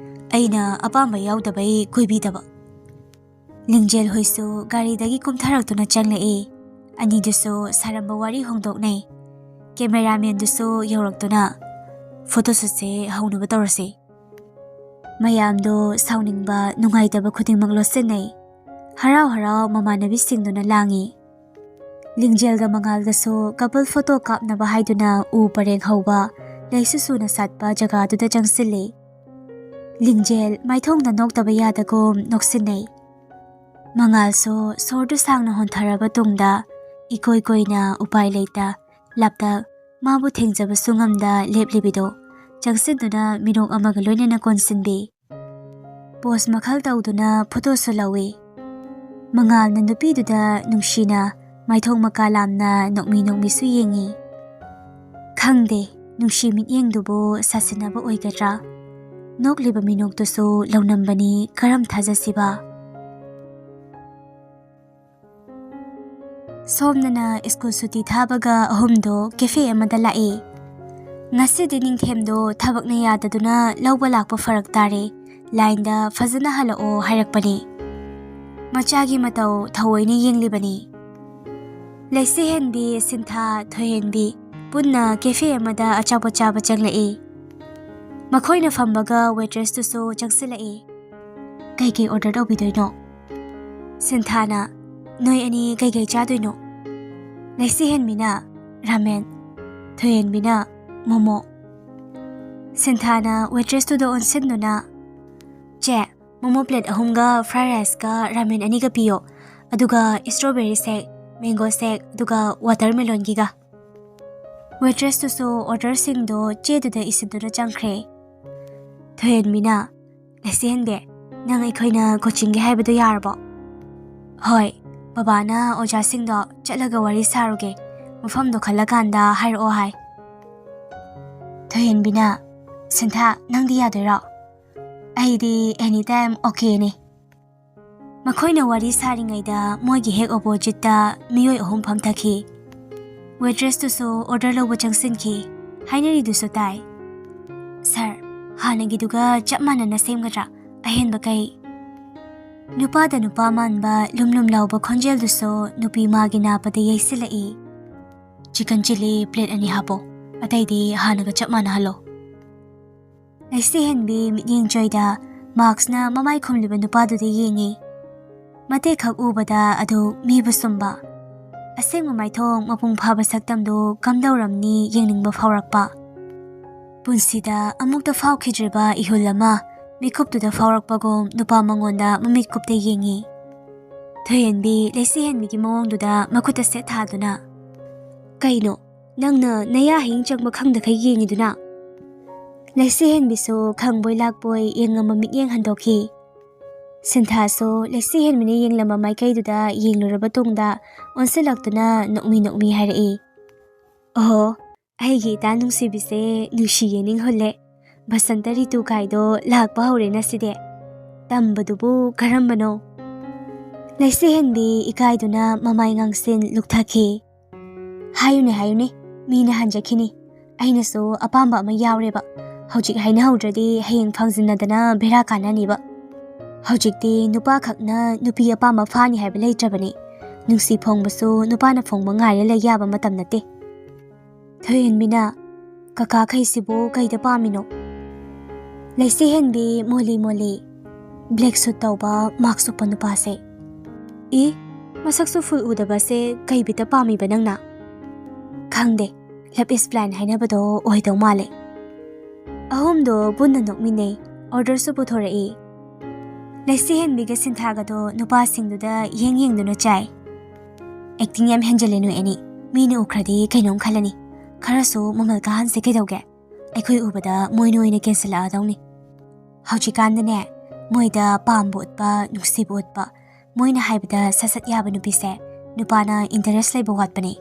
ꯑꯩꯅ ꯑꯄꯥꯝꯕ ꯌꯥꯎꯗꯕꯩ ꯀꯣꯏꯕꯤꯗꯕ"꯫ ꯂꯤꯡꯖꯦꯜ ꯍꯣꯏꯁꯨ ꯒꯥꯔꯤꯗꯒꯤ ꯀꯨꯝꯊꯔꯛꯇꯨꯅ ꯆꯪꯂꯛꯏ꯫ ꯑꯅꯤꯗꯨꯁꯨ ꯁꯥꯔꯝꯕ ꯋꯥꯔꯤ ꯍꯣꯡꯗꯣꯛꯅꯩ꯫ ꯀꯦꯃꯦꯔꯥꯃꯦꯟꯗꯨꯁꯨ ꯌꯧꯔꯛꯇꯨꯅ, "ꯐꯣꯇꯣ ꯁꯨꯠꯁꯦ ꯍꯧꯅꯕ ꯇꯧꯔꯁꯤ"꯫ ꯃꯌꯥꯝꯗꯣ ꯁꯥꯎꯅꯤꯡꯕ, ꯅꯨꯡꯉꯥꯏꯇꯕ ꯈꯨꯗꯤꯡꯃꯛ ꯂꯣꯠꯁꯤꯟꯅꯩ꯫ ꯍꯔꯥꯎ ꯍꯔꯥꯎ ꯃꯃꯥꯟꯅꯕꯤꯁꯤꯡꯗꯨꯅ ꯂꯥꯡꯉꯤ꯫ ꯂꯤꯡꯖꯦꯜꯒ ꯃꯉꯥꯜꯒꯁꯨ ꯀꯄꯜ ꯐꯣꯇꯣ ꯀꯥꯞꯅꯕ ꯍꯥꯏꯗꯨꯅ ꯎ ꯄꯔꯦꯡ ꯍꯧꯕ, ꯂꯩꯁꯨ ꯁꯨꯅ ꯁꯥꯠꯄ ꯖꯒꯥꯗꯨꯗ ꯆꯪꯁꯤꯜꯂꯤ꯫ ꯂꯤꯡꯖꯦꯜ ꯃꯥꯏꯊꯣꯡꯗ ꯅꯣꯛꯇꯕ ꯌꯥꯗꯒꯨꯝ ꯅꯣꯛꯁꯤꯟꯅꯩ꯫ ꯃꯉꯥꯜꯁꯨ ꯁꯣꯔꯗꯨ ꯁꯥꯡꯅ ꯍꯣꯟꯊꯔꯕ ꯇꯨꯡꯗ ꯏꯀꯣꯏ ꯀꯣꯏꯅ ꯎꯄꯥꯏ ꯂꯩꯇ ꯂꯥꯞꯇꯛ ꯃꯥꯕꯨ ꯊꯦꯡꯖꯕꯁꯨ ꯉꯝꯗ ꯂꯦꯞꯂꯤꯕꯤꯗꯣ ꯆꯪꯁꯤꯟꯗꯨꯅ ꯃꯤꯅꯣꯛ ꯑꯃꯒ ꯂꯣꯏꯅꯅ ꯀꯣꯟꯁꯤꯟꯕꯤ꯫ ꯄꯣꯁ ꯃꯈꯜ ꯇꯧꯗꯨꯅ ꯐꯣꯇꯣꯁꯨ ꯂꯧꯏ꯫ ꯃꯉꯥꯜꯅ ꯅꯨꯄꯤꯗꯨꯗ ꯅꯨꯡꯁꯤꯅ ꯃꯥꯏꯊꯣꯡ ꯃꯀꯥ ꯂꯥꯝꯅ ꯅꯣꯛꯃꯤ ꯅꯣꯛꯃꯤꯁꯨ ꯌꯦꯡꯏ꯫ ꯈꯪꯗꯦ, ꯅꯨꯡꯁꯤ ꯃꯤꯠꯌꯦꯡꯗꯨꯕꯨ ꯁꯥꯁꯤꯟꯅꯕ ꯑꯣꯏꯒꯗ꯭ꯔꯥ? ꯅꯣꯛꯂꯤꯕ ꯃꯤꯅꯣꯛꯇꯨꯁꯨ ꯂꯧꯅꯝꯕꯅꯤ, ꯀꯔꯝ ꯊꯥꯖꯁꯤꯕ? ꯁꯣꯝꯅꯅ ꯁ꯭ꯀꯨꯜ ꯁꯨꯇꯤ ꯊꯥꯕꯒ ꯑꯍꯨꯝꯗꯣ ꯀꯦꯐꯦ ꯑꯃꯗ ꯂꯥꯛꯏ꯫ ꯉꯁꯤꯗꯤ ꯅꯤꯡꯊꯦꯝꯗꯣ ꯊꯕꯛꯅ ꯌꯥꯗꯗꯨꯅ ꯂꯧꯕ ꯂꯥꯛꯄ ꯐꯔꯛ ꯇꯥꯔꯦ꯫ ꯂꯥꯏꯟꯗ ꯐꯖꯅ ꯍꯜꯂꯛꯑꯣ ꯍꯥꯏꯔꯛꯄꯅꯤ꯫ ꯃꯆꯥꯒꯤ ꯃꯇꯧ ꯊꯑꯣꯏꯅ ꯌꯦꯡꯂꯤꯕꯅꯤ꯫ ꯂꯩꯁꯤꯍꯦꯟꯕꯤ, ꯁꯤꯟꯊꯥ, ꯊꯣꯏꯍꯦꯟꯕꯤ ꯄꯨꯟꯅ ꯀꯦꯐꯦ ꯑꯃꯗ ꯑꯆꯥꯄꯣꯠ ꯆꯥꯕ ꯆꯪꯂꯛꯏ꯫ ꯃꯈꯣꯏꯅ ꯐꯝꯕꯒ ꯋꯦꯇ꯭ꯔꯦꯁꯇꯨꯁꯨ ꯆꯪꯁꯤꯜꯂꯛꯏ꯫ "ꯀꯩꯀꯩ ꯑꯣꯔꯗꯔ ꯇꯧꯕꯤꯗꯣꯏꯅꯣ?" ꯁꯤꯟꯊꯥꯅ, "ꯅꯣꯏ ꯑꯅꯤ ꯀꯩꯀꯩ ꯆꯥꯗꯣꯏꯅꯣ?" ꯂꯩꯁꯤꯍꯦꯟꯕꯤꯅ, "ꯔꯥꯃꯦꯟ"꯫ ꯊꯣꯏꯍꯦꯟꯕꯤꯅ, "ꯃꯣꯃꯣ"꯫ ꯁꯤꯟꯊꯥꯅ ꯋꯦꯇ꯭ꯔꯦꯁꯇꯨꯗ ꯑꯣꯟꯁꯤꯟꯗꯨꯅ, "ꯆꯦ, ꯃꯣꯃꯣ ꯄ꯭ꯂꯦꯠ ꯑꯍꯨꯝꯒ ꯐ꯭ꯔꯥꯏ ꯔꯥꯏꯁꯀ ꯔꯥꯃꯦꯟ ꯑꯅꯤꯒ ꯄꯤꯌꯣ, ꯑꯗꯨꯒ ꯁ꯭ꯇ꯭ꯔꯣꯕꯦꯔꯤ ꯁꯦꯛ, ꯃꯦꯡꯒꯣ ꯁꯦꯛ, ꯑꯗꯨꯒ ꯋꯥꯇꯔꯃꯦꯂꯣꯟꯒꯤꯒ"꯫ ꯋꯦꯇ꯭ꯔꯦꯁꯇꯨꯁꯨ ꯑꯣꯔꯗꯔꯁꯤꯡꯗꯣ ꯆꯦꯗꯨꯗ ꯏꯁꯤꯟꯗꯨꯅ ꯆꯪꯈ꯭ꯔꯦ꯫ ꯊꯣꯏꯍꯦꯟꯕꯤꯅ, "ꯂꯩꯁꯤꯍꯦꯟꯕꯤ, ꯅꯪ ꯑꯩꯈꯣꯏꯅ ꯀꯣꯆꯤꯡꯒꯤ ꯍꯥꯏꯕꯗꯨ ꯌꯥꯔꯕꯣ?" "ꯍꯣꯏ, ꯕꯕꯥꯅ ꯑꯣꯖꯥꯁꯤꯡꯗꯣ ꯆꯠꯂꯒ ꯋꯥꯔꯤ ꯁꯥꯔꯨꯒꯦ, ꯃꯐꯝꯗꯣ ꯈꯜꯂꯀꯥꯟꯗ ꯍꯥꯏꯔꯛꯑꯣ ꯍꯥꯏ"꯫ ꯊꯣꯏꯍꯦꯟꯕꯤꯅ, "ꯁꯤꯟꯊꯥ, ꯅꯪꯗꯤ ꯌꯥꯗꯣꯏꯔꯣ?" "ꯑꯩꯗꯤ ꯑꯦꯅꯤ ꯇꯥꯏꯝ ꯑꯣꯀꯦꯅꯦ"꯫ ꯃꯈꯣꯏꯅ ꯋꯥꯔꯤ ꯁꯥꯔꯤꯉꯩꯗ ꯃꯣꯏꯒꯤ ꯍꯦꯛ ꯑꯣꯄꯣꯖꯤꯠꯇ ꯃꯤꯑꯣꯏ ꯑꯍꯨꯝ ꯐꯝꯊꯈꯤ꯫ ꯋꯦꯇ꯭ꯔꯦꯁꯇꯨꯁꯨ ꯑꯣꯔꯗꯔ ꯂꯧꯕ ꯆꯪꯁꯤꯟꯈꯤ꯫ ꯍꯥꯏꯅꯔꯤꯗꯨꯁꯨ ꯇꯥꯏ꯫ "ꯁꯥꯔ, ꯍꯥꯟꯅꯒꯤꯗꯨꯒ ꯆꯞ ꯃꯥꯟꯅꯅ ꯁꯦꯝꯒꯗ꯭ꯔꯥ? ꯑꯍꯦꯟꯕ ꯀꯩ?" ꯅꯨꯄꯥꯗ ꯅꯨꯄꯥ ꯃꯥꯟꯕ ꯂꯨꯝ ꯂꯨꯝ ꯂꯥꯎꯕ ꯈꯣꯟꯖꯦꯜꯗꯨꯁꯨ ꯅꯨꯄꯤ ꯃꯥꯒꯤ ꯅꯥꯄꯗ ꯌꯩꯁꯤꯜꯂꯛꯏ꯫ "ꯆꯤꯀꯟ ꯆꯤꯂꯤ ꯄ꯭ꯂꯦꯠ ꯑꯅꯤ ꯍꯥꯞꯄꯣ, ꯑꯇꯩꯗꯤ ꯍꯥꯟꯅꯒ ꯆꯞ ꯃꯥꯟꯅꯍꯜꯂꯣ"꯫ ꯂꯩꯁꯤꯍꯦꯟꯕꯤ ꯃꯤꯠꯌꯦꯡ ꯆꯣꯏꯗ ꯃꯥꯛꯁꯅ ꯃꯃꯥꯏ ꯈꯨꯝꯂꯤꯕ ꯅꯨꯄꯥꯗꯨꯗ ꯌꯦꯡꯉꯤ꯫ ꯃꯇꯦꯛ ꯈꯛ ꯎꯕꯗ ꯑꯗꯨ ꯃꯤꯕꯨ ꯁꯨꯝꯕ꯫ ꯑꯁꯦꯡꯕ ꯃꯥꯏꯊꯣꯡ ꯃꯄꯨꯡ ꯐꯥꯕ ꯁꯛꯇꯝꯗꯨ ꯀꯝꯗꯧꯔꯝꯅꯤ ꯌꯦꯡꯅꯤꯡꯕ ꯐꯥꯎꯔꯛꯄ꯫ ꯄꯨꯟꯁꯤꯗ ꯑꯃꯨꯛꯇ ꯐꯥꯎꯈꯤꯗ꯭ꯔꯤꯕ ꯏꯍꯨꯜ ꯑꯃ ꯃꯤꯀꯨꯞꯇꯨꯗ ꯐꯥꯎꯔꯛꯄꯒꯨꯝ ꯅꯨꯄꯥ ꯃꯉꯣꯟꯗ ꯃꯃꯤꯠ ꯀꯨꯞꯇ ꯌꯦꯡꯉꯤ꯫ ꯊꯣꯏꯍꯦꯟꯕꯤ ꯂꯩꯁꯤꯍꯦꯟꯕꯤꯒꯤ ꯃꯑꯣꯡꯗꯨꯗ ꯃꯈꯨꯠꯇ ꯁꯦꯠ ꯊꯥꯗꯨꯅ, "ꯀꯩꯅꯣ, ꯅꯪꯅ ꯅꯌꯥ ꯍꯌꯤꯡ ꯆꯪꯕ ꯈꯪꯗꯈꯩ ꯌꯦꯡꯉꯤꯗꯨꯅ?" ꯂꯩꯁꯤꯍꯦꯟꯕꯤꯁꯨ ꯈꯪꯕꯣꯏ ꯂꯥꯛꯄꯣꯏ ꯌꯦꯡꯉꯝꯕ ꯃꯤꯠꯌꯦꯡ ꯍꯟꯗꯣꯛꯈꯤ꯫ ꯁꯤꯟꯊꯥꯁꯨ ꯂꯩꯁꯤꯍꯦꯟꯕꯤꯅ ꯌꯦꯡꯂꯝꯕ ꯃꯥꯏꯀꯩꯗꯨꯗ ꯌꯦꯡꯂꯨꯔꯕ ꯇꯨꯡꯗ ꯑꯣꯟꯁꯤꯜꯂꯛꯇꯨꯅ ꯅꯣꯛꯃꯤ ꯅꯣꯛꯃꯤ ꯍꯥꯏꯔꯛꯏ, "ꯑꯣꯍꯣ, ꯑꯩꯒꯤ ꯏꯇꯥ ꯅꯨꯡꯁꯤꯕꯤꯁꯦ ꯅꯨꯡꯁꯤ ꯌꯦꯅꯤꯡ ꯍꯨꯜꯂꯦ꯫ ꯕꯁꯟꯇ ꯔꯤꯇꯨ ꯀꯥꯏꯗꯣ ꯂꯥꯛꯄ ꯍꯧꯔꯦ ꯉꯁꯤꯗꯤ꯫ ꯇꯝꯕꯗꯨꯕꯨ ꯀꯔꯝꯕꯅꯣ?" ꯂꯩꯁꯤꯍꯦꯟꯕꯤ ꯏꯀꯥꯏꯗꯨꯅ ꯃꯃꯥꯏ ꯉꯥꯡꯁꯤꯟ ꯂꯨꯛꯊꯈꯤ꯫ "ꯍꯥꯏꯌꯨꯅꯦ, ꯍꯥꯏꯌꯨꯅꯦ, ꯃꯤꯅ ꯍꯟꯖꯈꯤꯅꯤ꯫ ꯑꯩꯅꯁꯨ ꯑꯄꯥꯝꯕ ꯑꯃ ꯌꯥꯎꯔꯦꯕ꯫ ꯍꯧꯖꯤꯛ ꯍꯥꯏꯅꯍꯧꯗ꯭ꯔꯗꯤ ꯍꯌꯦꯡ ꯐꯥꯡꯖꯤꯟꯅꯗꯅ ꯕꯦꯔꯥ ꯀꯥꯟꯅꯅꯤꯕ꯫ ꯍꯧꯖꯤꯛꯇꯤ ꯅꯨꯄꯥꯈꯛꯅ ꯅꯨꯄꯤ ꯑꯄꯥꯝꯕ ꯐꯥꯅꯤ ꯍꯥꯏꯕ ꯂꯩꯇ꯭ꯔꯕꯅꯤ꯫ ꯅꯨꯡꯁꯤ ꯐꯣꯡꯕꯁꯨ ꯅꯨꯄꯥꯅ ꯐꯣꯡꯕ ꯉꯥꯏꯔ ꯂꯩ ꯌꯥꯕ ꯃꯇꯝ ꯅꯠꯇꯦ꯫" ꯊꯣꯏꯍꯦꯟꯕꯤꯅ, "ꯀꯀꯥꯈꯩꯁꯤꯕꯨ ꯀꯩꯗ ꯄꯥꯝꯃꯤꯅꯣ?" ꯂꯩꯁꯤꯍꯦꯟꯕꯤ ꯃꯣꯂꯤ ꯃꯣꯂꯤ, "ꯕ꯭ꯂꯦꯛ ꯁꯨꯠ ꯇꯧꯕ, ꯃꯥꯛꯁ ꯎꯞꯄ ꯅꯨꯄꯥꯁꯦ꯫" "ꯏ, ꯃꯁꯛꯁꯨ ꯐꯨꯜ ꯎꯗꯕꯁꯦ ꯀꯩ ꯕꯤꯠꯇ ꯄꯥꯝꯃꯤꯕ ꯅꯪꯅ?" "ꯈꯪꯗꯦ, ꯂꯞ ꯏꯁ ꯕ꯭ꯂꯥꯏꯟ ꯍꯥꯏꯅꯕꯗꯣ ꯑꯣꯏꯗꯧ ꯃꯥꯜꯂꯦ꯫" ꯑꯍꯨꯝꯗꯣ ꯄꯨꯟꯅ ꯅꯣꯛꯃꯤꯟꯅꯩ꯫ ꯑꯣꯔꯗꯔꯁꯨ ꯄꯨꯊꯣꯔꯛꯏ꯫ ꯂꯩꯁꯤꯍꯦꯟꯕꯤꯒ ꯁꯤꯟꯊꯥꯒꯗꯣ ꯅꯨꯄꯥꯁꯤꯡꯗꯨꯗ ꯌꯦꯡ ꯌꯦꯡꯗꯨꯅ ꯆꯥꯏ꯫ "ꯑꯦꯛꯇꯤꯡ ꯌꯥꯝ ꯍꯦꯟꯖꯜꯂꯦ ꯅꯣꯏ ꯑꯅꯤ꯫ ꯃꯤꯅ ꯎꯈ꯭ꯔꯗꯤ ꯀꯩꯅꯣꯝ ꯈꯜꯂꯅꯤ꯫ ꯈꯔꯁꯨ ꯃꯃꯜ ꯀꯥꯍꯟꯁꯦ ꯀꯩꯗꯧꯒꯦ? ꯑꯩꯈꯣꯏ ꯎꯕꯗ ꯃꯣꯏꯅ ꯑꯣꯏꯅ ꯀꯦꯟꯁꯤꯜꯂꯛꯑꯗꯧꯅꯤ꯫" ꯍꯧꯖꯤꯛꯀꯥꯟꯗꯅꯦ, ꯃꯣꯏꯗ ꯄꯥꯝꯕ ꯎꯠꯄ, ꯅꯨꯡꯁꯤꯕ ꯎꯠꯄ, ꯃꯣꯏꯅ ꯍꯥꯏꯕꯗ ꯁꯠ ꯁꯠ ꯌꯥꯕ ꯅꯨꯄꯤꯁꯦ ꯅꯨꯄꯥꯅ ꯏꯟꯇꯔꯦꯁ ꯂꯩꯕ ꯋꯥꯠꯄꯅꯦ꯫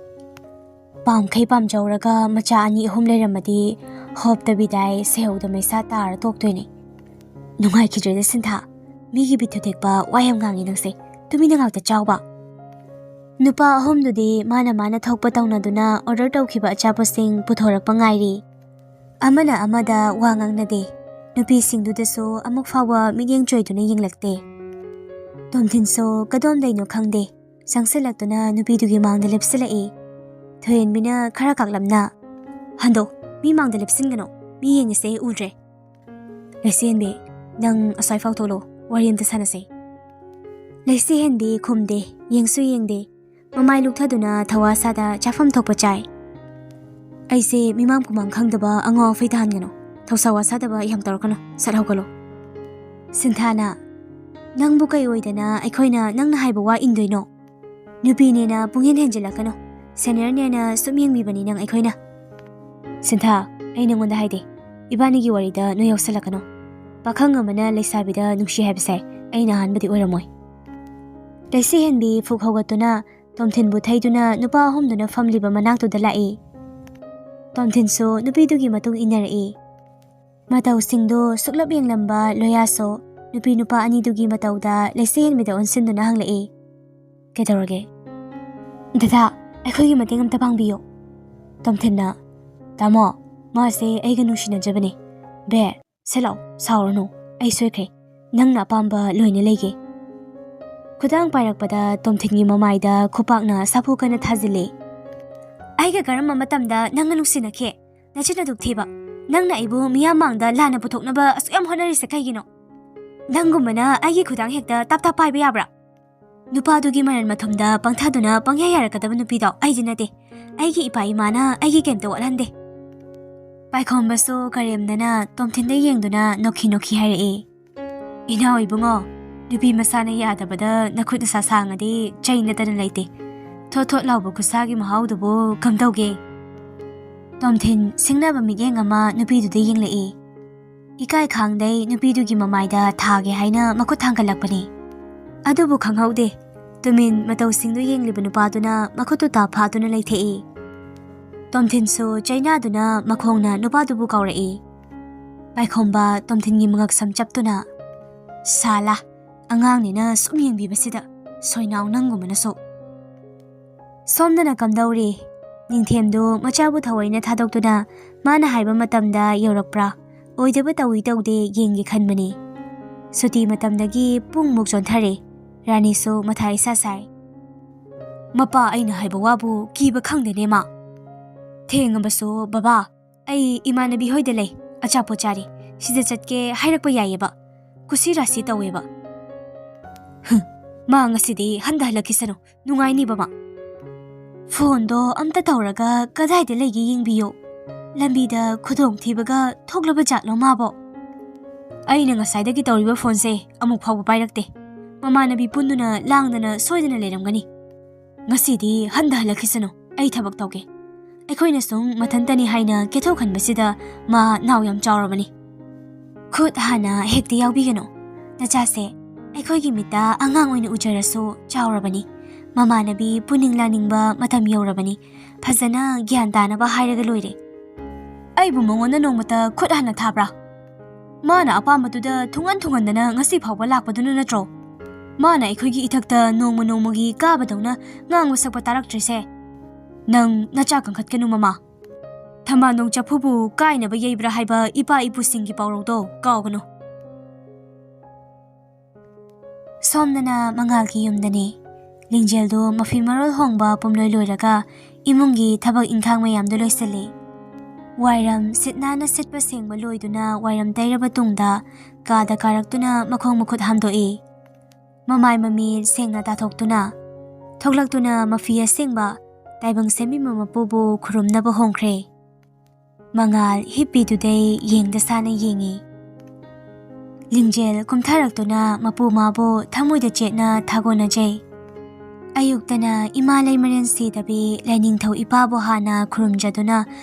ꯄꯥꯝꯈꯩ ꯄꯥꯝꯖꯧꯔꯒ ꯃꯆꯥ ꯑꯅꯤ ꯑꯍꯨꯝ ꯂꯩꯔꯝꯃꯗꯤ ꯍꯣꯞꯇ ꯕꯤꯗꯥꯏ ꯁꯦꯍꯧꯗ ꯃꯩꯁꯥ ꯇꯥꯔ ꯇꯣꯛꯇꯣꯏꯅꯦ꯫ ꯅꯨꯡꯉꯥꯏꯈꯤꯗ꯭ꯔꯦꯗ ꯁꯤꯟꯊꯥ, ꯃꯤꯒꯤ ꯕꯤꯠ ꯊꯨꯗꯦꯛꯄ ꯋꯥ ꯌꯥꯝ ꯉꯥꯡꯉꯤ ꯅꯪꯁꯦ꯫ ꯇꯨꯃꯤꯟꯅ ꯉꯥꯛꯇ ꯆꯥꯎꯕ꯫ ꯅꯨꯄꯥ ꯑꯍꯨꯝꯗꯨꯗꯤ ꯃꯥꯅ ꯃꯥꯅ ꯊꯣꯛꯄ ꯇꯧꯅꯗꯨꯅ ꯑꯣꯔꯗꯔ ꯇꯧꯈꯤꯕ ꯑꯆꯥꯄꯣꯠꯁꯤꯡ ꯄꯨꯊꯣꯔꯛꯄ ꯉꯥꯏꯔꯤ꯫ ꯑꯃꯅ ꯑꯃꯗ ꯋꯥ ꯉꯥꯡꯅꯗꯦ꯫ ꯅꯨꯄꯤꯁꯤꯡꯗꯨꯗꯁꯨ ꯑꯃꯨꯛ ꯐꯥꯎꯕ ꯃꯤꯠꯌꯦꯡ ꯆꯣꯏꯗꯨꯅ ꯌꯦꯡꯂꯛꯇꯦ꯫ ꯇꯣꯝꯊꯤꯟꯁꯨ ꯀꯗꯣꯝꯗꯩꯅꯣ ꯈꯪꯗꯦ, ꯆꯪꯁꯤꯜꯂꯛꯇꯨꯅ ꯅꯨꯄꯤꯗꯨꯒꯤ ꯃꯥꯡꯗ ꯂꯦꯞꯁꯤꯜꯂꯛꯏ꯫ ꯊꯣꯏꯍꯦꯟꯕꯤꯅ ꯈꯔ ꯀꯥꯛꯂꯞꯅ, "ꯍꯟꯗꯣ, ꯃꯤ ꯃꯥꯡꯗ ꯂꯦꯞꯁꯤꯟꯒꯅꯣ, ꯃꯤ ꯌꯦꯡꯉꯤꯁꯦ ꯎꯗ꯭ꯔꯦ꯫" "ꯂꯩꯁꯤꯍꯦꯟꯕꯤ, ꯅꯪ ꯑꯁ꯭ꯋꯥꯏ ꯐꯥꯎ ꯊꯣꯛꯂꯛꯑꯣ, ꯋꯥꯔꯤ ꯑꯝꯇ ꯁꯥꯟꯅꯁꯦ꯫" ꯂꯩꯁꯤꯍꯦꯟꯕꯤ ꯈꯨꯝꯗꯦ, ꯌꯦꯡꯁꯨ ꯌꯦꯡꯗꯦ꯫ ꯃꯃꯥꯏ ꯂꯨꯛꯊꯗꯨꯅ ꯊꯋꯥ ꯁꯥꯗ ꯆꯥꯐꯝ ꯊꯣꯛꯄ ꯆꯥꯏ꯫ "ꯑꯩꯁꯦ ꯃꯤꯃꯥꯡ ꯈꯨꯃꯥꯡ ꯈꯪꯗꯕ ꯑꯉꯥꯎ ꯑꯐꯩ ꯇꯥꯍꯟꯒꯅꯨ꯫ ꯊꯧꯁꯥ ꯋꯥꯁꯥꯗꯕ ꯌꯥꯝ ꯇꯧꯔꯛꯀꯅꯨ꯫ ꯁꯠ ꯍꯧꯒꯠꯂꯣ꯫" ꯁꯤꯟꯊꯥꯅ, "ꯅꯪꯕꯨ ꯀꯩ ꯑꯣꯏꯗꯅ ꯑꯩꯈꯣꯏꯅ ꯅꯪꯅ ꯍꯥꯏꯕ ꯋꯥ ꯏꯟꯗꯣꯏꯅꯣ? ꯅꯨꯄꯤꯅꯦꯅ ꯄꯨꯡꯍꯦꯟ ꯍꯦꯟꯖꯤꯜꯂꯛꯀꯅꯨ꯫ ꯁꯦꯅꯤꯌꯔꯅꯦꯅ ꯁꯨꯝ ꯌꯦꯡꯕꯤꯕꯅꯤ ꯅꯪ ꯑꯩꯈꯣꯏꯅ꯫" "ꯁꯤꯟꯊꯥ, ꯑꯩ ꯅꯉꯣꯟꯗ ꯍꯥꯏꯗꯦ꯫ ꯏꯕꯥꯅꯤꯒꯤ ꯋꯥꯔꯤꯗ ꯅꯣꯏ ꯌꯥꯎꯁꯜꯂꯛꯀꯅꯣ꯫ ꯄꯥꯈꯪ ꯑꯃꯅ ꯂꯩꯁꯥꯕꯤꯗ ꯅꯨꯡꯁꯤ ꯍꯥꯏꯕꯁꯦ ꯑꯩꯅ ꯑꯍꯥꯟꯕꯗꯤ ꯑꯣꯏꯔꯝꯃꯣꯏ꯫ ꯂꯩꯁꯤꯍꯦꯟꯕꯤ ꯐꯨꯛ ꯍꯧꯒꯠꯇꯨꯅ ꯇꯣꯝꯊꯤꯟꯕꯨ ꯊꯩꯗꯨꯅ ꯅꯨꯄꯥ ꯑꯍꯨꯝꯗꯨꯅ ꯐꯝꯂꯤꯕ ꯃꯅꯥꯛꯇꯨꯗ ꯂꯥꯛꯏ꯫ ꯇꯣꯝꯊꯤꯟꯁꯨ ꯅꯨꯄꯤꯗꯨꯒꯤ ꯃꯇꯨꯡ ꯏꯟꯅꯔꯛꯏ꯫ ꯃꯇꯧꯁꯤꯡꯗꯨ ꯁꯨꯛꯂꯞ ꯌꯦꯡꯂꯝꯕ ꯂꯣꯌꯥꯁꯨ ꯅꯨꯄꯤ ꯅꯨꯄꯥ ꯑꯅꯤꯗꯨꯒꯤ ꯃꯇꯧꯗ ꯂꯩꯁꯤꯍꯦꯟꯕꯤꯗ ꯑꯣꯟꯁꯤꯟꯗꯨꯅ ꯍꯪꯂꯛꯏ, "ꯀꯩꯗꯧꯔꯒꯦ?" "ꯗꯗꯥ, ꯑꯩꯈꯣꯏꯒꯤ ꯃꯇꯦꯡ ꯑꯝꯇ ꯄꯥꯡꯕꯤꯌꯨ꯫" ꯇꯣꯝꯊꯤꯟꯅ, "ꯇꯥꯃꯣ, ꯃꯥꯁꯦ ꯑꯩꯒ ꯅꯨꯡꯁꯤꯅꯖꯕꯅꯦ꯫ ꯕꯦ, ꯁꯦ ꯂꯥꯎ, ꯁꯥꯎꯔꯅꯨ꯫ ꯑꯩ ꯁꯣꯏꯈ꯭ꯔꯦ꯫ ꯅꯪꯅ ꯑꯄꯥꯝꯕ ꯂꯣꯏꯅ ꯂꯩꯒꯦ꯫" ꯈꯨꯗꯥꯡ ꯄꯥꯏꯔꯛꯄꯗ ꯇꯣꯝꯊꯤꯟꯒꯤ ꯃꯃꯥꯏꯗ ꯈꯨꯄꯥꯛꯅ ꯁꯥꯐꯨ ꯀꯟꯅ ꯊꯥꯖꯤꯜꯂꯦ꯫ "ꯑꯩꯒ ꯀꯔꯝꯕ ꯃꯇꯝꯗ ꯅꯪꯒ ꯅꯨꯡꯁꯤꯅꯈꯤ? ꯅꯆꯤꯟ ꯑꯗꯨꯛ ꯊꯤꯕ꯫ ꯅꯪꯅ ꯑꯩꯕꯨ ꯃꯤꯌꯥꯝ ꯃꯥꯡꯗ ꯂꯥꯟꯅ ꯄꯨꯊꯣꯛꯅꯕ ꯑꯁꯨꯛ ꯌꯥꯝ ꯍꯣꯠꯅꯔꯤꯁꯦ ꯀꯩꯒꯤꯅꯣ? ꯅꯪꯒꯨꯝꯕꯅ ꯑꯩꯒꯤ ꯈꯨꯗꯥꯡ ꯍꯦꯛꯇ ꯇꯞ ꯇꯞ ꯄꯥꯏꯕ ꯌꯥꯕ꯭ꯔꯥ? ꯅꯨꯄꯥꯗꯨꯒꯤ ꯃꯔꯟ ꯃꯊꯨꯝꯗ ꯄꯪꯊꯥꯗꯨꯅ ꯄꯪꯌꯥ ꯌꯥꯔꯛꯀꯗꯕ ꯅꯨꯄꯤꯗꯣ ꯑꯩꯗꯤ ꯅꯠꯇꯦ꯫ ꯑꯩꯒꯤ ꯏꯄꯥ ꯏꯃꯥꯅ ꯑꯩꯒꯤ ꯀꯩꯝꯇ ꯋꯥꯠꯍꯟꯗꯦ꯫" ꯄꯥꯏꯈꯣꯝꯕꯁꯨ ꯀꯔꯦꯝꯗꯅ ꯇꯣꯝꯊꯤꯟꯗ ꯌꯦꯡꯗꯨꯅ ꯅꯣꯛꯈꯤ ꯅꯣꯛꯈꯤ ꯍꯥꯏꯔꯛꯏ, "ꯏꯅꯥꯎ ꯏꯕꯨꯡꯉꯣ, ꯅꯨꯄꯤ ꯃꯁꯥꯅ ꯌꯥꯗꯕꯗ ꯅꯈꯨꯠ ꯅꯁꯥ ꯁꯥꯡꯉꯗꯤ ꯆꯩ ꯅꯠꯇꯅ ꯂꯩꯇꯦ꯫ ꯊꯣꯠ ꯊꯣꯠ ꯂꯥꯎꯕ ꯈꯨꯠꯁꯥꯒꯤ ꯃꯍꯥꯎꯗꯨꯕꯨ ꯀꯝꯗꯧꯒꯦ?" ꯇꯣꯝꯊꯤꯟ ꯁꯤꯡꯅꯕ ꯃꯤꯠꯌꯦꯡ ꯑꯃ ꯅꯨꯄꯤꯗꯨꯗ ꯌꯦꯡꯂꯛꯏ꯫ ꯏꯀꯥꯏ ꯈꯥꯡꯗꯩ ꯅꯨꯄꯤꯗꯨꯒꯤ ꯃꯃꯥꯏꯗ ꯊꯥꯒꯦ ꯍꯥꯏꯅ ꯃꯈꯨꯠ ꯊꯥꯡꯒꯠꯂꯛꯄꯅꯤ꯫ ꯑꯗꯨꯕꯨ ꯈꯪꯍꯧꯗꯦ, ꯇꯨꯃꯤꯟ ꯃꯇꯧꯁꯤꯡꯗꯨ ꯌꯦꯡꯂꯤꯕ ꯅꯨꯄꯥꯗꯨꯅ ꯃꯈꯨꯠꯇꯨ ꯇꯥ ꯐꯥꯗꯨꯅ ꯂꯩꯊꯦꯛꯏ꯫ ꯇꯣꯝꯊꯤꯟꯁꯨ ꯆꯩꯅꯥꯗꯨꯅ ꯃꯈꯣꯡꯅ ꯅꯨꯄꯥꯗꯨꯕꯨ ꯀꯥꯎꯔꯛꯏ꯫ ꯄꯥꯏꯈꯣꯝꯕ ꯇꯣꯝꯊꯤꯟꯒꯤ ꯃꯉꯛ ꯁꯝ ꯆꯞꯇꯨꯅ, "ꯁꯥꯂꯥ, ꯑꯉꯥꯡꯅꯤꯅ ꯁꯨꯝ ꯌꯦꯡꯕꯤꯕꯁꯤꯗ ꯁꯣꯏꯅꯥꯎ ꯅꯪꯒꯨꯝꯕꯅꯁꯨ꯫" ꯁꯣꯝꯗꯅ ꯀꯝꯗꯧꯔꯤ? ꯅꯤꯡꯊꯦꯝꯗꯨ ꯃꯆꯥꯕꯨ ꯊꯑꯣꯏꯅ ꯊꯥꯗꯣꯛꯇꯨꯅ ꯃꯥꯅ ꯍꯥꯏꯕ ꯃꯇꯝꯗ ꯌꯧꯔꯛꯄ꯭ꯔꯥ? ꯑꯣꯏꯗꯕ ꯇꯧꯏ ꯇꯧꯗꯦ ꯌꯦꯡꯒꯦ ꯈꯟꯕꯅꯤ꯫ ꯁꯨꯇꯤ ꯃꯇꯝꯗꯒꯤ ꯄꯨꯡꯃꯨꯛ ꯆꯣꯟꯊꯔꯦ꯫ ꯔꯥꯅꯤꯁꯨ ꯃꯊꯥ ꯏꯁꯥ ꯁꯥꯏ꯫ "ꯃꯄꯥ ꯑꯩꯅ ꯍꯥꯏꯕ ꯋꯥꯕꯨ ꯀꯤꯕ ꯈꯪꯗꯦꯅꯦ ꯃꯥ꯫ ꯊꯦꯡꯉꯕꯁꯨ ꯕꯕꯥ, ꯑꯩ ꯏꯃꯥꯟꯅꯕꯤ ꯍꯣꯏꯗ ꯂꯩ, ꯑꯆꯥꯄꯣꯠ ꯆꯥꯔꯤ, ꯁꯤꯗ ꯆꯠꯀꯦ ꯍꯥꯏꯔꯛꯄ ꯌꯥꯏꯌꯦꯕ꯫ ꯀꯨꯁꯤ ꯔꯥꯁꯤ ꯇꯧꯋꯦꯕ꯫ ꯍꯨꯝ, ꯃꯥ ꯉꯁꯤꯗꯤ ꯍꯟꯊꯍꯜꯂꯛꯈꯤꯁꯅꯨ, ꯅꯨꯡꯉꯥꯏꯅꯤꯕ ꯃꯥ꯫ ꯐꯣꯟꯗꯣ ꯑꯝꯇ ꯇꯧꯔꯒ ꯀꯗꯥꯏꯗ ꯂꯩꯒꯦ ꯌꯦꯡꯕꯤꯌꯨ꯫ ꯂꯝꯕꯤꯗ ꯈꯨꯗꯣꯡꯊꯤꯕꯒ ꯊꯣꯛꯂꯕ ꯖꯥꯠꯂꯣ ꯃꯥꯕꯣ?" "ꯑꯩꯅ ꯉꯁꯥꯏꯗꯒꯤ ꯇꯧꯔꯤꯕ ꯐꯣꯟꯁꯦ ꯑꯃꯨꯛ ꯐꯥꯎꯕ ꯄꯥꯏꯔꯛꯇꯦ꯫ ꯃꯃꯥꯟꯅꯕꯤ ꯄꯨꯟꯗꯨꯅ ꯂꯥꯡꯗꯅ ꯁꯣꯏꯗꯅ ꯂꯩꯔꯝꯒꯅꯤ꯫ ꯉꯁꯤꯗꯤ ꯍꯟꯊꯍꯜꯂꯛꯈꯤꯁꯅꯨ, ꯑꯩ ꯊꯕꯛ ꯇꯧꯒꯦ꯫" ꯑꯩꯈꯣꯏꯅ ꯁꯨꯝ ꯃꯊꯟꯇꯅꯤ ꯍꯥꯏꯅ ꯀꯦꯊꯣꯛꯍꯟꯕꯁꯤꯗ ꯃꯥ ꯅꯥꯎ ꯌꯥꯝ ꯆꯥꯎꯔꯕꯅꯤ꯫ ꯈꯨꯠ ꯍꯥꯟꯅ ꯍꯦꯛꯇ ꯌꯥꯎꯕꯤꯒꯅꯨ꯫ ꯅꯆꯥꯁꯦ ꯑꯩꯈꯣꯏꯒꯤ ꯃꯤꯠꯇ ꯑꯉꯥꯡ ꯑꯣꯏꯅ ꯎꯖꯔꯁꯨ ꯆꯥꯎꯔꯕꯅꯤ꯫ ꯃꯃꯥꯟꯅꯕꯤ ꯄꯨꯅꯤꯡ ꯂꯥꯅꯤꯡꯕ ꯃꯇꯝ ꯌꯧꯔꯕꯅꯤ꯫ ꯐꯖꯅ ꯒ꯭ꯌꯥꯟ ꯇꯥꯅꯕ ꯍꯥꯏꯔꯒ ꯂꯣꯏꯔꯦ꯫ ꯑꯩꯕꯨ ꯃꯉꯣꯟꯗ ꯅꯣꯡꯃꯇ ꯈꯨꯠ ꯍꯥꯟꯅ ꯊꯥꯕ꯭ꯔꯥ? ꯃꯥꯅ ꯑꯄꯥꯝꯕꯗꯨꯗ ꯊꯨꯡꯍꯟ ꯊꯨꯡꯍꯟꯗꯅ ꯉꯁꯤ ꯐꯥꯎꯕ ꯂꯥꯛꯄꯗꯨꯅ ꯅꯠꯇ꯭ꯔꯣ? ꯃꯥꯅ ꯑꯩꯈꯣꯏꯒꯤ ꯏꯊꯛꯇ ꯅꯣꯡꯃ ꯅꯣꯡꯃꯒꯤ ꯀꯥꯕꯗꯧꯅ ꯉꯥꯡꯕ ꯁꯛꯄ ꯇꯥꯔꯛꯇ꯭ꯔꯤꯁꯦ꯫ ꯅꯪ ꯅꯆꯥ ꯀꯟꯈꯠꯀꯅꯨ ꯃꯃꯥ꯫ ꯊꯝꯕꯥꯜꯗꯣꯡ ꯆꯐꯨꯕꯨ ꯀꯥꯏꯅꯕ ꯌꯩꯕ꯭ꯔꯥ ꯍꯥꯏꯕ ꯏꯄꯥ ꯏꯄꯨꯁꯤꯡꯒꯤ ꯄꯥꯎꯔꯧꯗꯣ ꯀꯥꯎꯒꯅꯨ꯫ ꯁꯣꯝꯗꯅ ꯃꯉꯥꯜꯒꯤ ꯌꯨꯝꯗꯅꯤ꯫ ꯂꯤꯡꯖꯦꯜꯗꯨ ꯃꯐꯤ ꯃꯔꯣꯜ ꯍꯣꯡꯕ ꯄꯨꯝꯂꯣꯏ ꯂꯣꯏꯔꯒ ꯏꯃꯨꯡꯒꯤ ꯊꯕꯛ ꯏꯪꯈꯥꯡ ꯃꯌꯥꯝꯗꯨ ꯂꯣꯏꯁꯤꯜꯂꯤ꯫ ꯋꯥꯏꯔꯝ ꯁꯤꯠ ꯅꯥꯟꯅ ꯁꯤꯠꯄ ꯁꯦꯡꯕ ꯂꯣꯏꯗꯨꯅ ꯋꯥꯏꯔꯝ ꯇꯩꯔꯕ ꯇꯨꯡꯗ ꯀꯥꯗ ꯀꯥꯔꯛꯇꯨꯅ ꯃꯈꯣꯡ ꯃꯈꯨꯠ ꯍꯥꯝꯗꯣꯛꯏ꯫ ꯃꯃꯥꯏ ꯃꯃꯤꯠ ꯁꯦꯡꯅ ꯇꯥꯊꯣꯛꯇꯨꯅ ꯊꯣꯛꯂꯛꯇꯨꯅ ꯃꯐꯤ ꯑꯁꯦꯡꯕ ꯇꯥꯏꯕꯪ ꯁꯦꯝꯕꯤꯕ ꯃꯄꯨꯕꯨ ꯈꯨꯔꯨꯝꯅꯕ ꯍꯣꯡꯈ꯭ꯔꯦ꯫ ꯃꯉꯥꯜ ꯍꯤꯞꯄꯤꯗꯨꯗꯩ ꯌꯦꯡꯗ ꯁꯥꯅ ꯌꯦꯡꯉꯤ꯫ ꯂꯤꯡꯖꯦꯜ ꯀꯨꯝꯊꯔꯛꯇꯨꯅ ꯃꯄꯨ ꯃꯥꯕꯨ ꯊꯃꯣꯏꯗ ꯆꯦꯠꯅ ꯊꯥꯒꯣꯟꯅꯖꯩ꯫ ꯑꯌꯨꯛꯇꯅ ꯏꯃꯥ ꯂꯩꯃꯔꯦꯟ ꯁꯤꯗꯕꯤ ꯂꯥꯏꯅꯤꯡꯊꯧ ꯏꯄꯥꯕꯨ ꯍꯥꯟꯅ ꯈꯨꯔꯨꯝꯖꯗꯨꯅ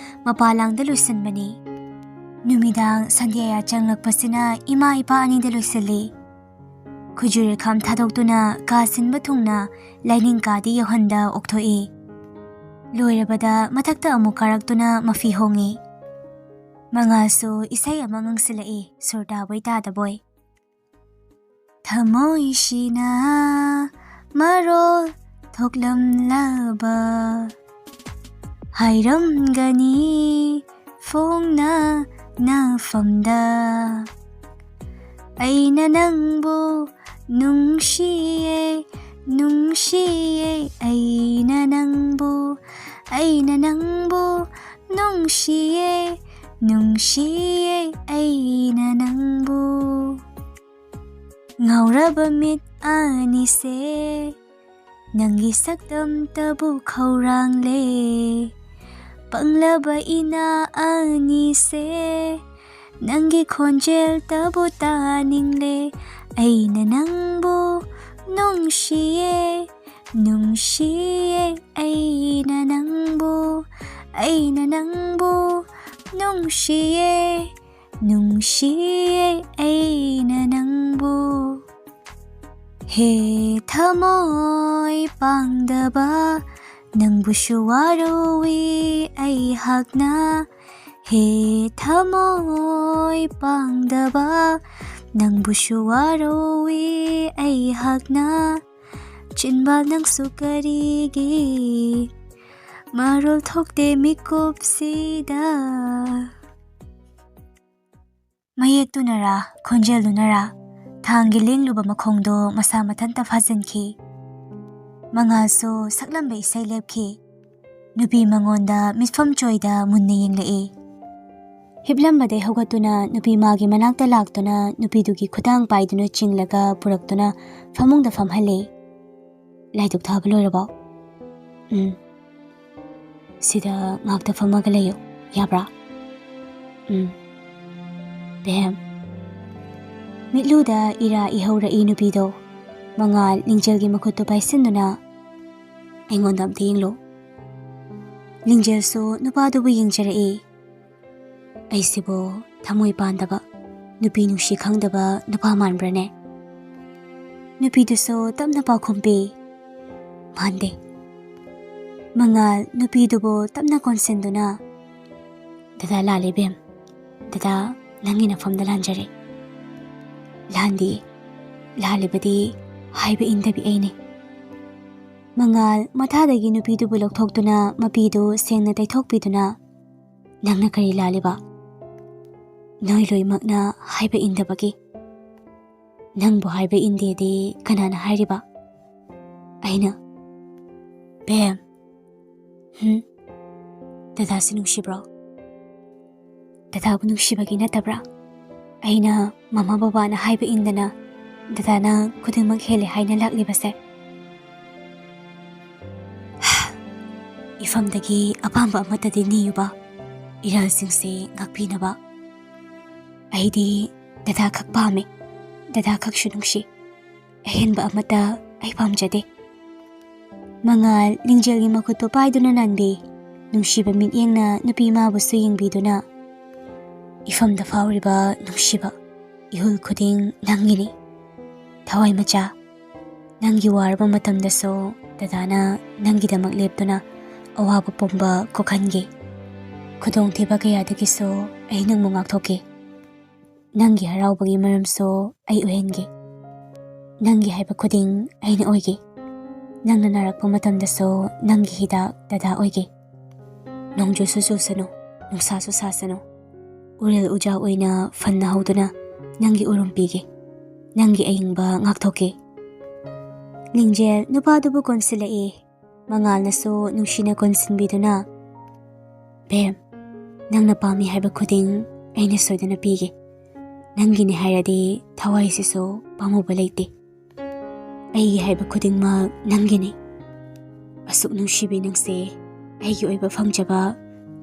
ꯃꯄꯥꯂꯥꯡꯗ ꯂꯣꯏꯁꯤꯟꯕꯅꯤ꯫ ꯅꯨꯃꯤꯗꯥꯡ ꯁꯟꯙ꯭ꯌꯥ ꯆꯪꯂꯛꯄꯁꯤꯅ ꯏꯃꯥ ꯏꯄꯥ ꯑꯅꯤꯗ ꯂꯣꯏꯁꯤꯜꯂꯤ꯫ ꯈꯨꯖꯨ ꯂꯩꯈꯥꯝ ꯊꯥꯗꯣꯛꯇꯨꯅ ꯀꯥ ꯁꯤꯟꯕ ꯊꯨꯡꯅ ꯂꯥꯏꯅꯤꯡ ꯀꯥꯗꯤ ꯌꯧꯍꯟꯗ ꯑꯣꯛꯊꯣꯛꯏ꯫ ꯂꯣꯏꯔꯕꯗ ꯃꯊꯛꯇ ꯑꯃꯨꯛ ꯀꯥꯔꯛꯇꯨꯅ ꯃꯐꯤ ꯍꯣꯡꯉꯤ꯫ ꯃꯉꯥꯜꯁꯨ ꯏꯁꯩ ꯑꯃ ꯉꯪꯁꯤꯜꯂꯛꯏ, ꯁꯨꯔ ꯇꯥꯕꯣꯏ ꯇꯥꯗꯕꯣꯏ꯫ ꯊꯃꯣꯏꯁꯤꯅ ꯃꯔꯣꯜ ꯊꯣꯛꯂꯝꯂꯕ ꯍꯥꯏꯔꯝꯒꯅꯤ ꯐꯣꯡꯅ ꯅꯐꯝꯗ꯫ ꯑꯩꯅ ꯅꯪꯕꯨ ꯅꯨꯡꯁꯤꯌꯦ, ꯅꯨꯡꯁꯤꯌꯦ, ꯑꯩꯅ ꯅꯪꯕꯨ, ꯑꯩꯅ ꯅꯪꯕꯨ ꯅꯨꯡꯁꯤꯌꯦ, ꯅꯨꯡꯁꯤꯌꯦ, ꯑꯩꯅ ꯅꯪꯕꯨ꯫ ꯉꯥꯎꯔꯕ ꯃꯤꯠ ꯑꯅꯤꯁꯦ ꯅꯪꯒꯤ ꯁꯛꯇꯝꯇꯕꯨ ꯈꯧꯔꯥꯡꯂꯦ꯫ ꯄꯪꯂꯕ ꯏꯅꯥ ꯑꯅꯤꯁꯦ ꯅꯪꯒꯤ ꯈꯣꯟꯖꯦꯜꯇꯕꯨ ꯇꯥꯅꯤꯡꯂꯦ꯫ ꯑꯩꯅ ꯅꯪꯕꯨ ꯅꯨꯡꯁꯤꯌꯦ, ꯅꯨꯡꯁꯤꯌꯦ, ꯑꯩꯅ ꯅꯪꯕꯨ, ꯑꯩꯅ ꯅꯪꯕꯨ ꯅꯨꯡꯁꯤꯌꯦ, ꯅꯨꯡꯁꯤꯌꯦ ꯑꯩꯅ ꯅꯪꯕꯨ꯫ ꯍꯦ ꯊꯃꯣꯏ ꯄꯥꯡꯗꯕ, ꯅꯪꯕꯨꯁꯨ ꯋꯥꯔꯧꯏ ꯑꯩꯍꯥꯛꯅ꯫ ꯍꯦ ꯊꯃꯣꯏ ꯄꯥꯡꯗꯕ, ꯅꯪꯕꯨꯁꯨ ꯋꯥꯔꯧꯏ ꯑꯩꯍꯥꯛꯅ꯫ ꯆꯤꯟꯕꯥꯜ ꯅꯪꯁꯨ ꯀꯔꯤꯒꯤ ꯃꯔꯣꯜ ꯊꯣꯛꯇꯦ ꯃꯤꯀꯨꯞꯁꯤꯗ? ꯃꯌꯦꯛꯇꯨꯅꯔꯥ, ꯈꯣꯟꯖꯦꯜꯗꯨꯅꯔꯥ, ꯊꯥꯡꯒꯤ ꯂꯦꯡꯂꯨꯕ ꯃꯈꯣꯡꯗꯣ ꯃꯁꯥ ꯃꯊꯟꯇ ꯐꯥꯖꯤꯟꯈꯤ꯫ ꯃꯉꯥꯜꯁꯨ ꯁꯛꯂꯝꯕ ꯏꯁꯩ ꯂꯦꯞꯈꯤ꯫ ꯅꯨꯄꯤ ꯃꯉꯣꯟꯗ ꯃꯤꯠꯐꯝ ꯆꯣꯏꯗ ꯃꯨꯟꯅ ꯌꯦꯡꯂꯛꯏ꯫ ꯍꯤꯞꯂꯝꯕꯗꯩ ꯍꯧꯒꯠꯇꯨꯅ ꯅꯨꯄꯤ ꯃꯥꯒꯤ ꯃꯅꯥꯛꯇ ꯂꯥꯛꯇꯨꯅ ꯅꯨꯄꯤꯗꯨꯒꯤ ꯈꯨꯗꯥꯡ ꯄꯥꯏꯗꯨꯅ ꯆꯤꯡꯂꯒ ꯄꯨꯔꯛꯇꯨꯅ ꯐꯃꯨꯡꯗ ꯐꯝꯍꯜꯂꯦ꯫ "ꯂꯥꯏꯗꯨꯛ ꯊꯥꯕ ꯂꯣꯏꯔꯕꯣ?" "ꯎꯝ꯫ ꯁꯤꯗ ꯉꯥꯛꯇ ꯐꯝꯃꯒ ꯂꯩꯌꯨ, ꯌꯥꯕ꯭ꯔꯥ?" "ꯎꯝ꯫ ꯕꯦꯝ꯫" ꯃꯤꯠꯂꯨꯗ ꯏꯔꯥ ꯏꯍꯧꯔꯛꯏ ꯅꯨꯄꯤꯗꯣ꯫ ꯃꯉꯥꯜ ꯂꯤꯡꯖꯦꯜꯒꯤ ꯃꯈꯨꯠꯇꯨ ꯄꯥꯏꯁꯤꯟꯗꯨꯅ, "ꯑꯩꯉꯣꯟꯗ ꯑꯝꯇ ꯌꯦꯡꯂꯨ꯫" ꯂꯤꯡꯖꯦꯜꯁꯨ ꯅꯨꯄꯥꯗꯨꯕꯨ ꯌꯦꯡꯖꯔꯛꯏ꯫ "ꯑꯩꯁꯤꯕꯨ ꯊꯃꯣꯏ ꯄꯥꯟꯗꯕ, ꯅꯨꯄꯤ ꯅꯨꯡꯁꯤ ꯈꯪꯗꯕ ꯅꯨꯄꯥ ꯃꯥꯟꯕ꯭ꯔꯅꯦ?" ꯅꯨꯄꯤꯗꯨꯁꯨ ꯇꯞꯅ ꯄꯥꯎꯈꯨꯝ ꯄꯤ, "ꯃꯥꯟꯗꯦ꯫" ꯃꯉꯥꯜ ꯅꯨꯄꯤꯗꯨꯕꯨ ꯇꯞꯅ ꯀꯣꯟꯁꯤꯟꯗꯨꯅ, "ꯗꯗꯥ ꯂꯥꯜꯂꯦ ꯕꯦꯝ꯫ ꯗꯗꯥ ꯅꯪꯒꯤ ꯅꯐꯝꯗ ꯂꯥꯟꯖꯔꯦ꯫" "ꯂꯥꯟꯗꯤꯌꯦ꯫ ꯂꯥꯜꯂꯤꯕꯗꯤ ꯍꯥꯏꯕ ꯏꯟꯗꯕꯤ ꯑꯩꯅꯤ꯫" ꯃꯉꯥꯜ ꯃꯊꯥꯗꯒꯤ ꯅꯨꯄꯤꯗꯨꯕꯨ ꯂꯧꯊꯣꯛꯇꯨꯅ ꯃꯄꯤꯗꯨ ꯁꯦꯡꯅ ꯇꯩꯊꯣꯛꯄꯤꯗꯨꯅ, "ꯅꯪꯅ ꯀꯔꯤ ꯂꯥꯜꯂꯤꯕ? ꯅꯣꯏ ꯂꯣꯏꯃꯛꯅ ꯍꯥꯏꯕ ꯏꯟꯗꯕꯒꯤ꯫" "ꯅꯪꯕꯨ ꯍꯥꯏꯕ ꯏꯟꯗꯦꯗꯤ ꯀꯅꯥꯅ ꯍꯥꯏꯔꯤꯕ?" "ꯑꯩꯅ꯫" "ꯕꯦꯝ꯫" "ꯍꯨꯝ? ꯗꯗꯥꯁꯤ ꯅꯨꯡꯁꯤꯕ꯭ꯔꯣ?" "ꯗꯗꯥꯕꯨ ꯅꯨꯡꯁꯤꯕꯒꯤ ꯅꯠꯇꯕ꯭ꯔꯥ ꯑꯩꯅ ꯃꯃꯥ ꯕꯕꯥꯅ ꯍꯥꯏꯕ ꯏꯟꯗꯅ ꯗꯗꯥꯅ ꯈꯨꯗꯤꯡꯃꯛ ꯍꯦꯜꯂꯦ ꯍꯥꯏꯅ ꯂꯥꯛꯂꯤꯕꯁꯦ?" "ꯏꯐꯝꯗꯒꯤ ꯑꯄꯥꯝꯕ ꯑꯃꯠꯇꯗꯤ ꯅꯤꯌꯨꯕ, ꯏꯔꯥꯜꯁꯤꯡꯁꯦ ꯉꯥꯛꯄꯤꯅꯕ꯫ ꯑꯩꯗꯤ ꯗꯗꯥ ꯈꯛ ꯄꯥꯝꯃꯤ, ꯗꯗꯥ ꯈꯛꯁꯨ ꯅꯨꯡꯁꯤ꯫ ꯑꯍꯦꯟꯕ ꯑꯃꯠꯇ ꯑꯩ ꯄꯥꯝꯖꯗꯦ꯫" ꯃꯉꯥꯜ ꯂꯤꯡꯖꯦꯜꯒꯤ ꯃꯈꯨꯠꯇꯨ ꯄꯥꯏꯗꯨꯅ ꯅꯥꯟꯕꯤ꯫ ꯅꯨꯡꯁꯤꯕ ꯃꯤꯠꯌꯦꯡꯅ ꯅꯨꯄꯤ ꯃꯥꯕꯨꯁꯨ ꯌꯦꯡꯕꯤꯗꯨꯅ, "ꯏꯐꯝꯗ ꯐꯥꯎꯔꯤꯕ ꯅꯨꯡꯁꯤꯕ, ꯏꯍꯨꯜ ꯈꯨꯗꯤꯡ ꯅꯪꯒꯤꯅꯤ꯫ ꯊꯋꯥꯏ ꯃꯆꯥ, ꯅꯪꯒꯤ ꯋꯥꯔꯕ ꯃꯇꯝꯗꯁꯨ ꯗꯗꯥꯅ ꯅꯪꯒꯤꯗꯃꯛ ꯂꯦꯞꯇꯨꯅ ꯑꯋꯥꯕ ꯄꯨꯝꯕ ꯀꯣꯛꯍꯟꯒꯦ꯫ ꯈꯨꯗꯣꯡꯊꯤꯕ ꯀꯌꯥꯗꯒꯤꯁꯨ ꯑꯩ ꯅꯪꯕꯨ ꯉꯥꯛꯊꯣꯛꯀꯦ꯫ ꯅꯪꯒꯤ ꯍꯔꯥꯎꯕꯒꯤ ꯃꯔꯝꯁꯨ ꯑꯩ ꯑꯣꯏꯍꯟꯒꯦ꯫ ꯅꯪꯒꯤ ꯍꯥꯏꯕ ꯈꯨꯗꯤꯡ ꯑꯩꯅ ꯑꯣꯏꯒꯦ꯫ ꯅꯪꯅ ꯅꯥꯔꯛꯄ ꯃꯇꯝꯗꯁꯨ ꯅꯪꯒꯤ ꯍꯤꯗꯥꯛ ꯗꯗꯥ ꯑꯣꯏꯒꯦ꯫ ꯅꯣꯡꯖꯨꯁꯨ ꯆꯨꯁꯅꯨ, ꯅꯨꯡꯁꯥꯁꯨ ꯁꯥꯁꯅꯨ, ꯎꯔꯦꯜ ꯎꯖꯥꯎ ꯑꯣꯏꯅ ꯐꯟꯅ ꯍꯧꯗꯨꯅ ꯅꯪꯒꯤ ꯎꯔꯨꯝ ꯄꯤꯒꯦ꯫ ꯅꯪꯒꯤ ꯑꯏꯪꯕ ꯉꯥꯛꯊꯣꯛꯀꯦ꯫ ꯂꯤꯡꯖꯦꯜ ꯅꯨꯄꯥꯗꯨꯕꯨ ꯀꯣꯟꯁꯤꯜꯂꯛꯏ꯫ ꯃꯉꯥꯜꯅꯁꯨ ꯅꯨꯡꯁꯤꯅ ꯀꯣꯟꯁꯤꯟꯕꯤꯗꯨꯅ, "ꯕꯦꯝ, ꯅꯪꯅ ꯄꯥꯝꯃꯤ ꯍꯥꯏꯕ ꯈꯨꯗꯤꯡ ꯑꯩꯅ ꯁꯣꯏꯗꯅ ꯄꯤꯒꯦ꯫ ꯅꯪꯒꯤꯅꯤ ꯍꯥꯏꯔꯗꯤ ꯊꯋꯥꯏꯁꯤꯁꯨ ꯄꯥꯝꯃꯨꯕ ꯂꯩꯇꯦ꯫ ꯑꯩꯒꯤ ꯍꯥꯏꯕ ꯈꯨꯗꯤꯡꯃꯛ ꯅꯪꯒꯤꯅꯤ꯫ ꯑꯁꯨꯛ ꯅꯨꯡꯁꯤꯕꯤ ꯅꯪꯁꯦ ꯑꯩꯒꯤ ꯑꯣꯏꯕ ꯐꯪꯖꯕ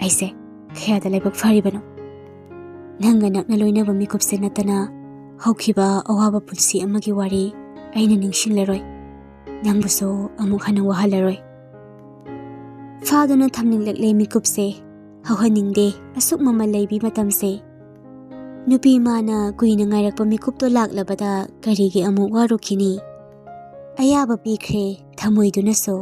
ꯑꯩꯁꯦ ꯀꯌꯥꯗ ꯂꯥꯏꯕꯛ ꯐꯔꯤꯕꯅꯣ꯫ ꯅꯪꯒ ꯅꯛꯅ ꯂꯣꯏꯅꯕ ꯃꯤꯀꯨꯞꯁꯦ ꯅꯠꯇꯅ ꯍꯧꯈꯤꯕ ꯑꯋꯥꯕ ꯄꯨꯟꯁꯤ ꯑꯃꯒꯤ ꯋꯥꯔꯤ ꯑꯩꯅ ꯅꯤꯡꯁꯤꯡꯂꯔꯣꯏ꯫ ꯅꯪꯕꯨꯁꯨ ꯑꯃꯨꯛ ꯍꯟꯅ ꯋꯥꯍꯜꯂꯔꯣꯏ꯫ ꯐꯥꯗꯨꯅ ꯊꯝꯅꯤꯡꯂꯛꯂꯦ ꯃꯤꯀꯨꯞꯁꯦ, ꯍꯧꯍꯟꯅꯤꯡꯗꯦ ꯑꯁꯨꯛ ꯃꯃꯜ ꯂꯩꯕꯤ ꯃꯇꯝꯁꯦ꯫ ꯅꯨꯄꯤ ꯃꯥꯅ ꯀꯨꯏꯅ ꯉꯥꯏꯔꯛꯄ ꯃꯤꯀꯨꯞꯇꯣ ꯂꯥꯛꯂꯕꯗ ꯀꯔꯤꯒꯤ ꯑꯃꯨꯛ ꯋꯥꯔꯨꯈꯤꯅꯤ? ꯑꯌꯥꯕ ꯄꯤꯈ꯭ꯔꯦ ꯊꯃꯣꯏꯗꯨꯅꯁꯨ,